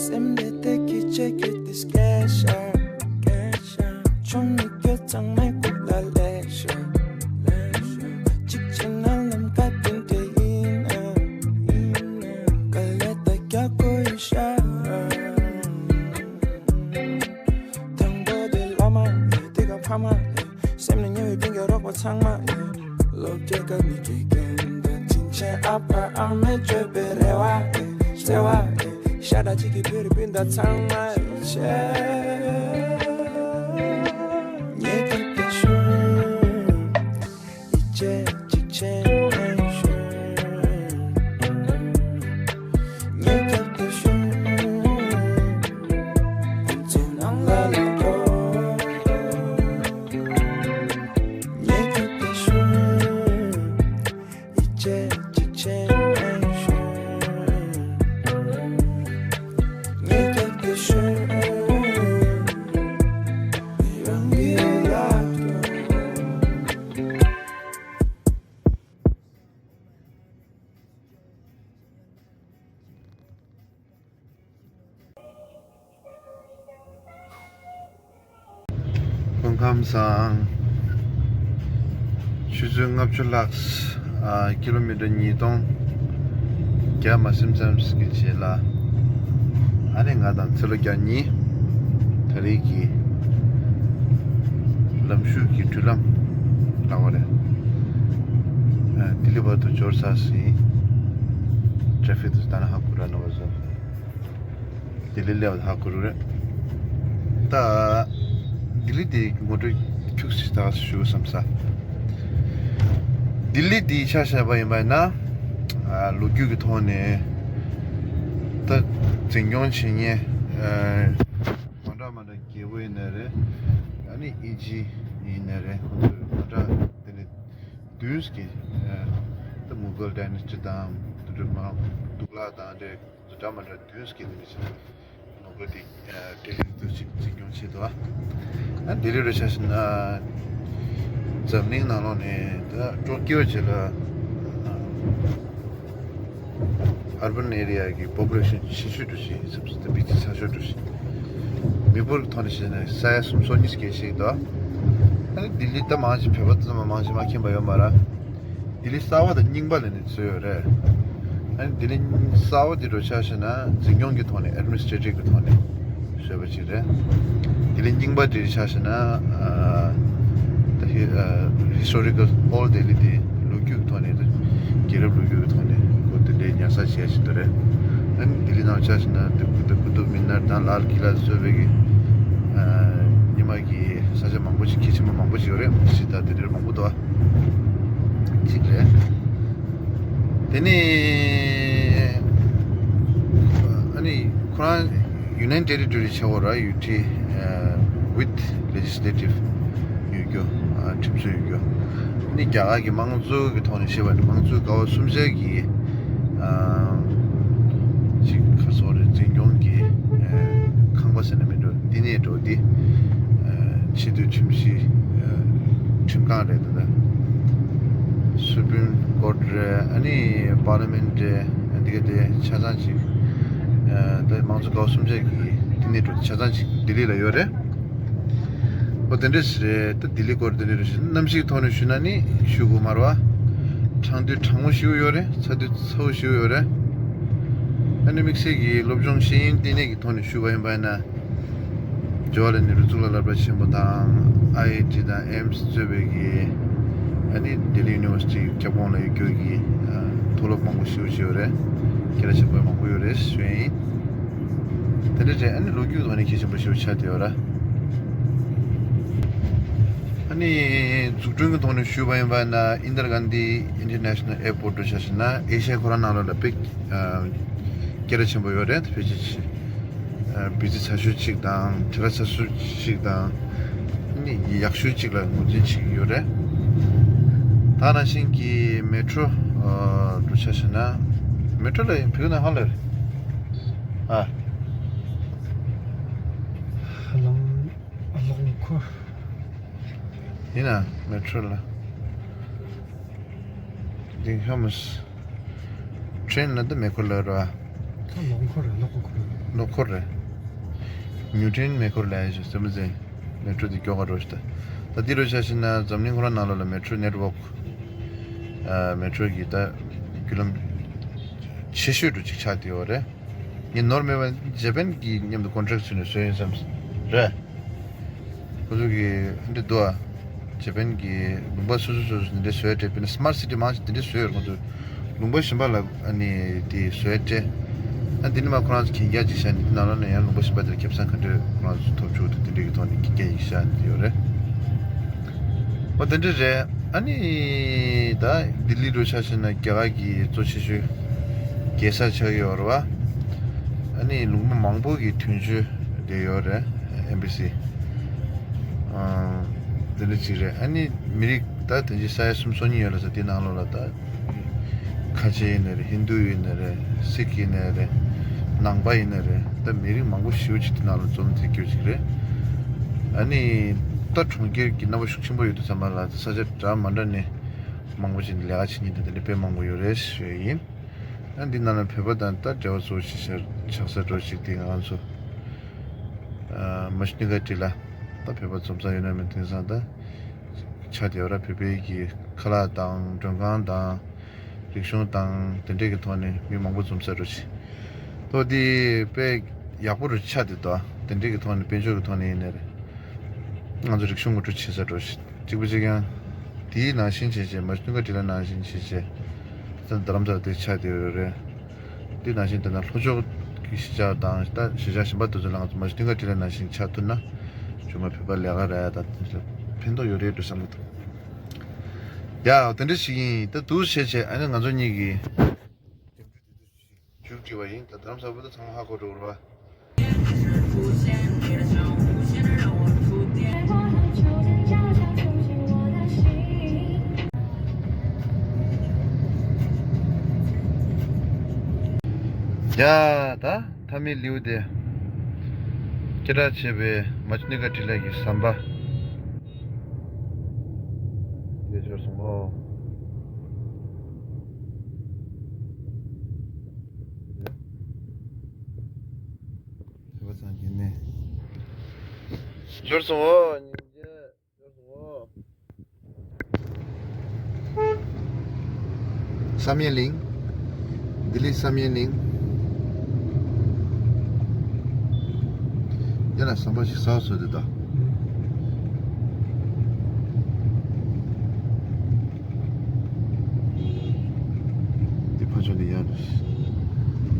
སེམས་བདེ་བདེ་སྐད་ཆ་བརྒྱབ་སྟེ་སྐད་ཆ། ཆུང་མི་སྐད་ཚང་མའི་སྐུ་ལ་ལེགས་ཤོག་ཅིག་བྱས་ན་ལམ་ཁ་དེ་འདྲ་ཡིན་ན། དཀའ་ལས་ད་རྒྱག་དགོས་ཡོད་ཤག་དང་པོ་དེ་བླ་མ་ཡིན། དེ་ག་ཕ་མ་ཡིན། སེམས་ནས་ཉེ་བའི་རྒན་གྱི་རོགས་པ་ཚང་མ་ཡིན། སློབ་གྲྭའི་སྐབས་ནས་དགེ་རྒན་དང་དྲིན་ཆེན་ཨ་ཕ་ཨ་མས་བཅོལ་བའི་རེ་བ་ཡིན། བརྩེ་བ་ཡིན། ཤ་ཁྲག་གཅིག་གི་བོད་རིགས་སྤུན་ཟླ་ཚང་མ་ཡིན། ངས་རྒྱབ་ཏུ་ཞོན། ཡིད་ཆེས་གཅིག་བྱས་ནས་ཞོན། ངས་རྒྱབ་ཏུ་ཞོན། ང་ཚོ་ནང་ལ་ལོག་འགྲོ། ངས་རྒྱབ་ཏུ་ཞོན། ཡིད་ཆེས་གཅིག་བྱས་ནས་ཞོན། ངས་རྒྱབ་ཏུ་ཞོན། ཁམས་བཟང་། ཆུ་ཚོད་ལྔ་བཅུ་ལྷག་ཨ། ཀི་ལོ་མི་ཊར་ཉིས་སྟོང་བརྒྱ་མ་ཟིན་ཙམ་གྱི་རྗེས་ལ། ཨ་ནི་ང་དང་ཚེ་ལོ་བརྒྱ་གཉིས། ད་རེས་ཀྱི་ལམ་ཞུགས་ཀྱི་འགྲུལ་ལམ་ལ་བ་རེད། ཨ། ལྡི་ལི་བར་དུ་འབྱོར་ཚར་ཟིན། ཊེ་ཕིག་དུ་ད་ནི་ཧ་གོ་ར་ནོ་བ་ཟོ། ལྡི་ལི་སླེབས་ཧ་གོ་རུ་རེད། ད་ལྡི་ལི་དེ་ངོ་སྤྲོད་ཁྱུག་ཙམ་ད་ཞུ་བསམ་ས། ལྡི་ལི་དེ་ཆ་བཞག་པ་ཡིན་པ་ཡིན་ན། ཨ། ལོ་རྒྱུས་ཀྱི་ཐོག་ནས་ད་འཛིན་སྐྱོང་བྱེད་མཁན། ཨ། མ་འདྲ་མ་འདྲ་རྒྱལ་པོ་ཡིན་ནའི་རེད། ཨ་ནི་དབྱིན་ཇི་ཡིན་ནའི་རེད། ཁོང་ཚོས་མ་འདྲ་དེ་ནས་མདུན་གྱི། ཨ། ད་མུ་གལ་ཌའི་ནེ་སི་ཊི་དང་དེ་འདྲ་མ་དུག་ལག་དང་དེ་འདྲ་མ་འདྲ་མདུན་གྱི་དེ་འདྲ་བྱས། ནོར་བུ་དེ་ལྡི་ལི་དུ་ཅིག་འཛིན་སྐྱོང་བྱེད་དོ། ཨ། ལྡི་ལི་རུ་ཆ་བཞག་ན་འཛམ་གླིང་ནང་ལོགས་ནས་ད་ཊོ་ཀིའོ་རྗེས་ལ་ཨར་བན་ཨེ་རི་ཡ་གི་པོ་པུ་ལེ་ཤན་ཆེ་ཤོས་འདྲ་ཞིག་ཡིན་ས་རེད། ད་སྤུས་ཚད་ཚ་ཤོས་འདྲ་ཞིག་མི་འབོར་གྱི་ཐོག་ནས་བཤད་ན་ས་ཡ་སུམ་ཅུ་སོ་གཉིས་སྐད་ཤིག་དོ། ཨ་ནི་ལྡི་ལི་ད་མང་ཆེ་བོད་པ་ཙམ་མ་མང་ཆེ་མ་མཁྱེན་པ་ཡོད་མ་རེད། ལྡི་ལི་གསར་པ་དང་རྙིང་པ་ལབ་ནས་བཟོས་ཡོད་རེད། ཨ་ནི་ལྡི་ལི་གསར་པ་འདི་འདྲ་ཆ་བཞག་ན་འཛིན་སྐྱོང་གི་ཐོག་ནས་ཨེཌ་མི་ནི་སི་ཊེ་ཊིབ་ཀྱི་ཐོག་ནས་བཟོས་པ་ཅིག་རེད། ལྡི་ལི་རྙིང་པ་འདི་ཆ་བཞག་ན། ཨ། ད་ཧི། ཨ། ཧི་སི་ཊོ་རི་ཀལ་ཨོལ་ལྡི་ལི་དེ་ལོ་རྒྱུས་ཀྱི་ཐོག་ནས། ད་རྒྱལ་རབས་ལོ་རྒྱུས་ཀྱི་ཐོག་ནས་ཁོ་དེ་འདྲའི་ཉར་ཚགས་བྱས་ཅིག་འདུག་རེད། ཨ་ནི་ལྡི་ལི་ནང་ཆ་བཞག་ན་དེ་ཀུ་ཏུབ་མི་ནར་དང་ལཱལ་ཀི་ལ་བཟོས་པའི་གི། ཨ། རྙིང་མ་གི་ས་ཆ་མང་པོ་ཞིག་གལ་ཆེན་པོ་མང་པོ་ཞིག་ཡོད་རེད། མ་གཞི་ད་དེ་འདྲ་མང་པོ་འདུག་ཨ། གཅིག་རེད། དེ་ནས་ཨ་ནི་ཁོ་རང་ཡུ་ནི་ཡན་ཊེ་རི་ཊོ་རི་ཆགས་ཡོད་རེད། ཡུ་ཊི། ཨ། ཝིད་ལེ་ཇི་སི་ལེ་ཊིབ་ཡོད་རྒྱུ། ཨ། ཁྲིམས་སྲོལ་ཡོད་རྒྱུ། ཨ་ནི་རྒྱ་གར་གྱི་དམངས་གཙོ་གི་ཐོག་ནས་བཤད་པ་ནི་དམངས་གཙོའི་ཀ་བ་གསུམ་ཆའི་གི། ཨ། ཅིག་ག་རེ་ཟེར་དགོས་རེད། འཛིན་སྐྱོང་གི། ཨ། ཁང་པ་ཟེར་ན་མི་འགྲོ། བསྟི་གནས་འགྲོ་འདི། ཨ། ཆེས་མཐོའི་ཁྲིམས་གཞི། ཨ། ཁྲིམས་ཁང་རེད། ད་ལྟ་སུ་པྲིམ་ཀོརཊ་རེད། ཨ་ནི་པར་ལི་མེན་ཊི་རེད། ཨ། འདི་ག་དེ་ཆ་ཚང་ཅིག། ཨ། ད་དམངས་གཙོ་ཀ་བ་གསུམ་ཆའི་གི་བསྟི་གནས་འགྲོ་འདི་ཆ་ཚང་ཅིག་ལྡི་ལི་ལ་ཡོད་རེད། ཨོ་དེ་འདྲ་ཞིག་རེད། ད་ལྡི་ལི་སྐོར་དེ་འདྲ་རེད་ཞིག། གནམ་གཤིས་ཐོག་ནས་ཞུས་ན་ནི་ཞུ་དགོས་མ་རེད་བ། གྲང་དུས་གྲང་མོ་ཞིག་ཡོད་རེད། ཚ་དུས་ཚ་བོ་ཞིག་ཡོད་རེད། ཨ་ནི་དམིགས་བསལ་གྱི་སློབ་སྦྱོང་ཤེས་ཡོན་ལྟེ་གནས་ཀྱི་ཐོག་ནས་ཞུས་པ་ཡིན་པ་ཡིན་ན། ཇ་ཝ་ཧར་ལལ་ནེ་རུ་གཙུག་ལག་སློབ་གྲྭ་ཆེན་པོ་དང་ཨའི་ཨའི་ཊི་དང་ཨེམ་སི་གཙོས་པའི་གི། ཨ་ནི་ལྡི་ལི་ཡུ་ནི་ཝར་སི་ཊི་ཁྱབ་ཁོངས་ལ་ཡོད་རྒྱུ་གི། ཨ། མཐོ་སློབ་མང་པོ་ཞིག་ཡོད་རེད། སྐད་གྲགས་ཆེན་པོ་མང་པོ་ཡོད་རེད་ཞུ་ཡིན། དེ་འདྲ་རེད། ཨ་ནི་ལོ་རྒྱུས་ཐོག་ནས་གལ་ཆེན་པོ་ཞེ་པོ་ཆགས་བསྡད་ཡོད་ར། ཨ་ནི་འཛུགས་སྐྲུན་གྱི་ཐོག་ནས་ཞུས་པ་ཡིན་པ་ན། ཨིན་དར་གྷན་དྷི་ཨིན་ཊར་ནེ་ཤི་ནལ་ཨེར་པོརཊ་འདྲ་ཆ་བཞག་ན་ཨེ་ཤ་ཡ་ཁོ་རང་ནང་ལོགས་ལ་དཔེ། ཨ། སྐད་གྲགས་ཆེན་པོ་ཡོད་རེད། ཕལ་ཆེར་ཆེ། ཨ། སྤུས་ཚད་ཚ་ཤོས་གཅིག་དང་། གྲལ་ཁ་ཚ་ཤོས་གཅིག་དང་། ཨ་ནི་ཡག་ཤོས་གཅིག་ལ་ངོས་འཛིན་བྱེད་ཀྱི་ཡོད་རེད། ད་ནང་བཞིན་གྱི་མེ་ཊྲོ། ཨ། འདྲ་ཆ་བཞག་ན། མེ་ཊྲོ་ལ་ཡིན་བོད་ནང་ཧ་ལས་རེད། ཨ། རླངས། རླངས་འཁོར། ཡིན་ན་མེ་ཊྲོ་ལ། འདི་ཧ་མ་སི། ཊེན་ལ་འདི་མེ་འཁོར་ལ་ར། ད་གློག་འཁོར་རེད། གློག་འཁོར་རེད། གློག་འཁོར་རེད། ཉུ་ཊེན་མེ་འཁོར་ལ་ཡ་ཞིག་སེམས་ཟིན། མེ་ཊྲོ་འདི་མགྱོགས་ག་འགྲོ་ཤི་ད། ད་འདི་རུ་ཆ་བཞག་ན་འཛམ་གླིང་ཁོ་རང་ནང་ལོགས་ལ་མེ་ཊྲོ་ནེཊ་ཝོག། ཨ། མེ་ཊྲོ་གི་ད་བརྒྱུད་ལམ་ཆེ་ཤོས་འདྲ་ཅིག་ཆགས་བསྡད་ཡོད་རེད། ངས་ནོར་མེད་པ་ཇ་པན་གྱི་མཉམ་དུ་ཀོན་ཊེག་བྱས་ནས་བཟོས་ཡིན་བསམ་རེད། ཁོ་ཚོ་གི་འདི་འདུག་ཨ། ཇ་པན་གྱི་ལུང་པ་སོ་སོ་སོ་སོ་འདི་འདྲ་བཟོས་སྤྲད། དཔེར་ན་སི་མཱར་ཊི་སི་ཊི་མང་ཆེ་འདི་འདྲ་བཟོས་ཡོད་རེད། ཁོ་ཚོ་ལུང་པ་གཞན་པ་ལ་ཨ་ནི་དེ་བཟོས་སྤྲད། ཨ། འདི་ནི་མ་ཁོ་རང་ཚོ་གན་རྒྱ་ཅིག་བཞག་ནས། འདི་ནང་ལོགས་ནས་ཡང་ལུང་པ་གཞན་པ་དེར་ཁེ་བཟང་ག་འདྲ་ཁོ་རང་ཚོ་ཐོབ་ཆོག་འདུག། དེ་འདྲའི་གི་ཐོག་ནས་གན་རྒྱ་ཡིག་བཞག་ནས་ཡོད་རེད། ཨོ་དེ་འདྲ་རེད། ཨ་ནི་ད་ལྡི་ལི་རུ་ཆ་བཞག་ན་རྒྱ་གར་གྱི་གཙོ་ཆེ་ཤོས་རྒྱལ་ས་ཆགས་ཡོད་རེད་བ། ཨ་ནི་ལུང་པ་མང་པོ་གི་དོན་གཅོད་དེ་ཡོད་རེད། ཨེམ་བྷེ་སི། ཨ། དེ་འདྲ་ཅིག་རེད། ཨ་ནི་མི་རིགས་ད་དེ་འདྲའི་ས་ཡ་སུམ་ཅུ་སོ་གཉིས་ཡོད་ལ་ས། དེ་ནང་ལོགས་ལ་ད་ཁ་ཆེ་ཡིན་ནའི་རེད། ཧིན་དུ་ཡིན་ནའི་རེད། སིག་ཡིན་ནའི་རེད། ནང་པ་ཡིན་ནའི་རེད། ད་མི་རིགས་མང་པོ་ཞེ་པོ་ཅིག་དེ་ནང་ལ་འཛོམས་ཐེབས་རྒྱུ་ཅིག་རེད། ཨ་ནི་ད་གྲོང་ཁྱེར་གྱི་རྣམ་པ་ཤུགས་ཆེན་པོ་ཡོད་དུས་ཙམ་པ་ལ་ས་ཆ་འདྲ་མ་འདྲ་ནས་མང་པོ་ཅིག་ནས་ལས་ཀ་བྱེད་མཁན་དེ་འདྲ་དཔེ་མང་པོ་ཡོད་རེད་ཞུ་ཡ་ཡིན། ཨ། འདི་ནང་ལ་བོད་པ་དང་ད་འབྲེལ་བ་གཙོ་བོ་ཞིག་ཆགས་ས་འགྲོ་ཞིག་དེ་ང་ཚོ། ཨ། མ་ཤི་ནི་ག་ཏི་ལ། ད་བོད་པ་འཛོམས་ས་ཡོད་ན་མེད་དེང་སང་ད་ཆགས་བསྡད་ཡོད་ར། བོད་པའི་གི་ཁ་ལག་དང་མགྲོན་ཁང་དང་རིག་གཞུང་དང་དེ་འདྲས་ཀྱི་ཐོག་ནས་མི་མང་པོ་འཛོམས་ས་འགྲོ་ཞིག་ཏོ་དེ་དཔེ་ཡག་པོ་རུ་ཆགས་བསྡད་དོ། དེ་འདྲས་ཀྱི་ཐོག་ནས་དཔལ་འབྱོར་གྱི་ཐོག་ནས་ཡིན་ནའི་རེད། ང་ཚོ་རིག་གཞུང་ངོ་སྤྲོད་བྱེད་ས་འགྲོ་ཞིག་གཅིག་པ་གཅིག་རྐྱང་། དེའི་ནང་བཞིན་བྱས་བྱས་མ་གཞི་སྟོན་ཁ་འགྲིག་ལ་ནང་བཞིན་བྱས་བྱས་ད་རྡ་རམ་ས་ལ་དེ་ཆགས་བསྡད་ཡོད་རེད། དེ་ནང་བཞིན་དེ་ན་ལྷོ་ཕྱོགས་ཀྱི་གཞིས་ཆགས་དང་ད་གཞིས་ཆགས་གཞན་པ་དེ་ཚོ་ལ་ང་ཚོ་མ་གཞི་སྟོན་ཁ་འགྲིག་ལ་ནང་བཞིན་ཆགས་ཐུབ་ན་ཅུང་མ་བོད་པ་ལས་ཀ་ར་ཡ་ད་དེ་ཚོ་ཕན་ཐོགས་ཡོད་རེད་འགྲོ་བསམ་གི་འདུག་ཡ་དེ་འདྲ་ཞིག་ཡིན། ད་དུ་བྱས་བྱས་ཨ་ནི་ང་ཚོ་གཉིས་ཀྱིས་མཇུག་སྒྲིལ་བ་ཡིན། ད་རྡ་རམ་ས་ལ་བུ་ད་ཚང་མ་ཧ་གོ་འགྲོ་གི་རེད་བ། ཡ་ད་མཐའ་མའི་ལེའུ་དེ་སྐད་གྲགས་ཆེ་བའི་མ་ཅི་ནི་ཀ་ཊི་ལ་གི་ཟམ་པ་དེ་འབྱོར་སོང་ཨོ། བོད་པ་ཚང་གི་ནས་འབྱོར་སོང་ཨོ། སྙིང་རྗེ། འབྱོར་སོང་ཨོ། བསམ་ཡས་གླིང་། ལྡི་ལི་བསམ་ཡས་གླིང་། ཡ་ལ་ཟམ་པ་ཞིག་ཟ་བཟོས་ཏེ་ད། འདི་ཕ་ཆོ་འདི་ཡར་རེད།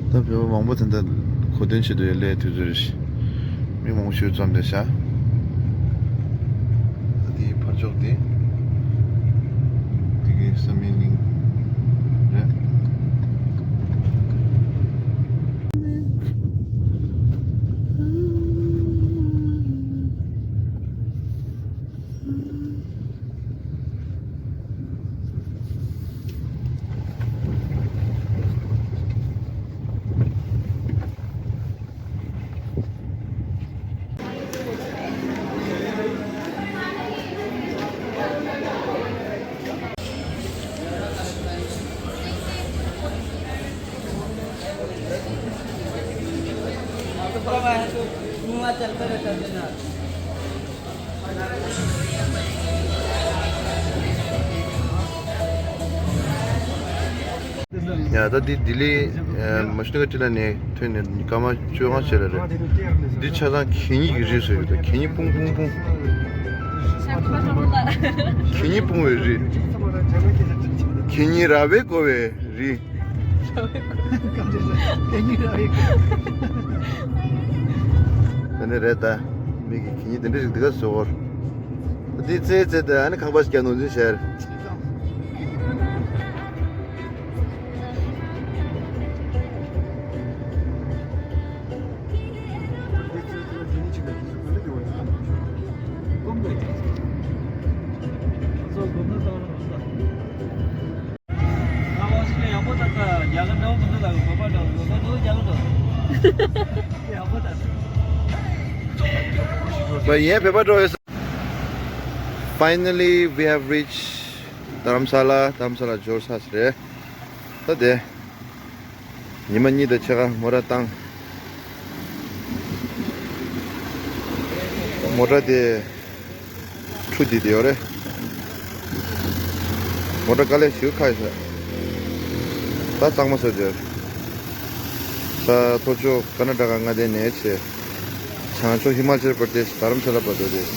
ད་བོད་པ་མང་པོ་ད་ལྟ་གོ་སྟོན་བྱེད་དུ་ཡར་སླེབས་དུས་ཚོད་རེད། མི་མང་པོ་ཞིག་འཛོམས་བསྡད་ཤག་ད་འདི་ཕར་ཕྱོགས་འདི། འདི་གའི་བསམ་ཡས་གླིང་རེད། ཡ་ད་འདི་ལྡི་ལི་མ་ཤུ་ནི་ཀ་ཊི་ལ་ནས་ཐོན་ནས་སྐར་མ་བཅོ་ལྔ་ཕྱིན་པ་རེད། འདི་ཆ་ཚང་གད་སྙིགས་ཀྱི་རིགས་སུ་ཡོད་དོ། གད་སྙིགས་སྤུངས་སྤུངས་སྤུངས། གད་སྙིགས་སྤུངས་པའི་རིགས། གད་སྙིགས་ར་བས་བསྐོར་བའི་རིགས། ད་ནི་རེད་ད། མིག་གི་གད་སྙིགས་དེ་འདྲ་ཞིག་འདི་ག་བཟོ་བར། འདི་རྩེ་རྩེ་དེ་ཨ་ནི་ཁང་པ་ཞིག་རྒྱག་ནོར་འཛིན་བྱས། Finally, we have reached Dharamsala. Dharamsala འབྱོར་ཚར་རེད། ད་དེ། ཉི་མ་གཉིས་དང་ཕྱེད་ཀ་མོ་ཊ་བཏང་། མོ་ཊ་དེ་འཁྲུ་བསྡད་དེ་ཡོད་རེད། མོ་ཊ་དཀའ་ལས་ཞེ་པོ་ཁག་ཡོད་ས། ད་གཙང་མ་བཟོས་བསྡད་ཡོད་རེད། ས་ལྷོ་ཕྱོགས་ཀར་ན་ཊ་ཀ་མངའ་སྡེ་ནས་བྱས། བྱང་ཕྱོགས་ཧི་མ་ཅལ་པར་དེཤ་དྷ་རམ་ས་ལ་བར་དུ་རེད།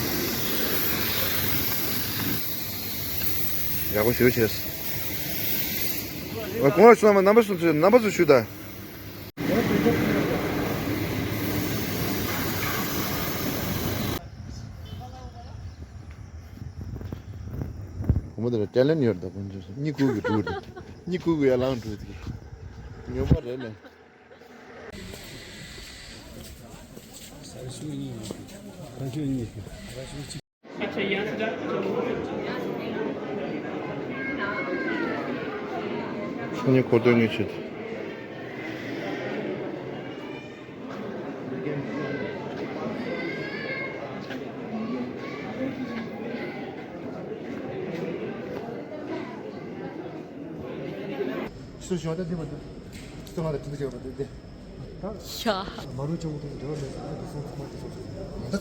ཡག་པོ་ཞེ་པོ་བྱས། ཨ་ཁོང་ཚོ་རྣམ་པ་གསུམ་ཚོས་རྣམ་པ་ཚོ་ཞུ་དང་། ཁོ་མོ་དེ་ལ་ཊེ་ལེན་ཡོད་ད་ཁོང་ཚོ་གཉིད་ཁུག་གི་འགྲོ་འདུག་གཉིད་ཁུག་གི་ཡར་ལངས་འགྲོ་འདུག་ཉོན་པ་རེད་ལེ། ཁྱོད་ཉིད་འཁོར་དོན་ཉིད་བྱེད། ཤ། མ་རུ་ཅང་དང་འབྲེལ་བ་མེད་ཚེ་ཨ་ནི་སོང་ཚང་མ་དེ་སོང་ཚང་མ།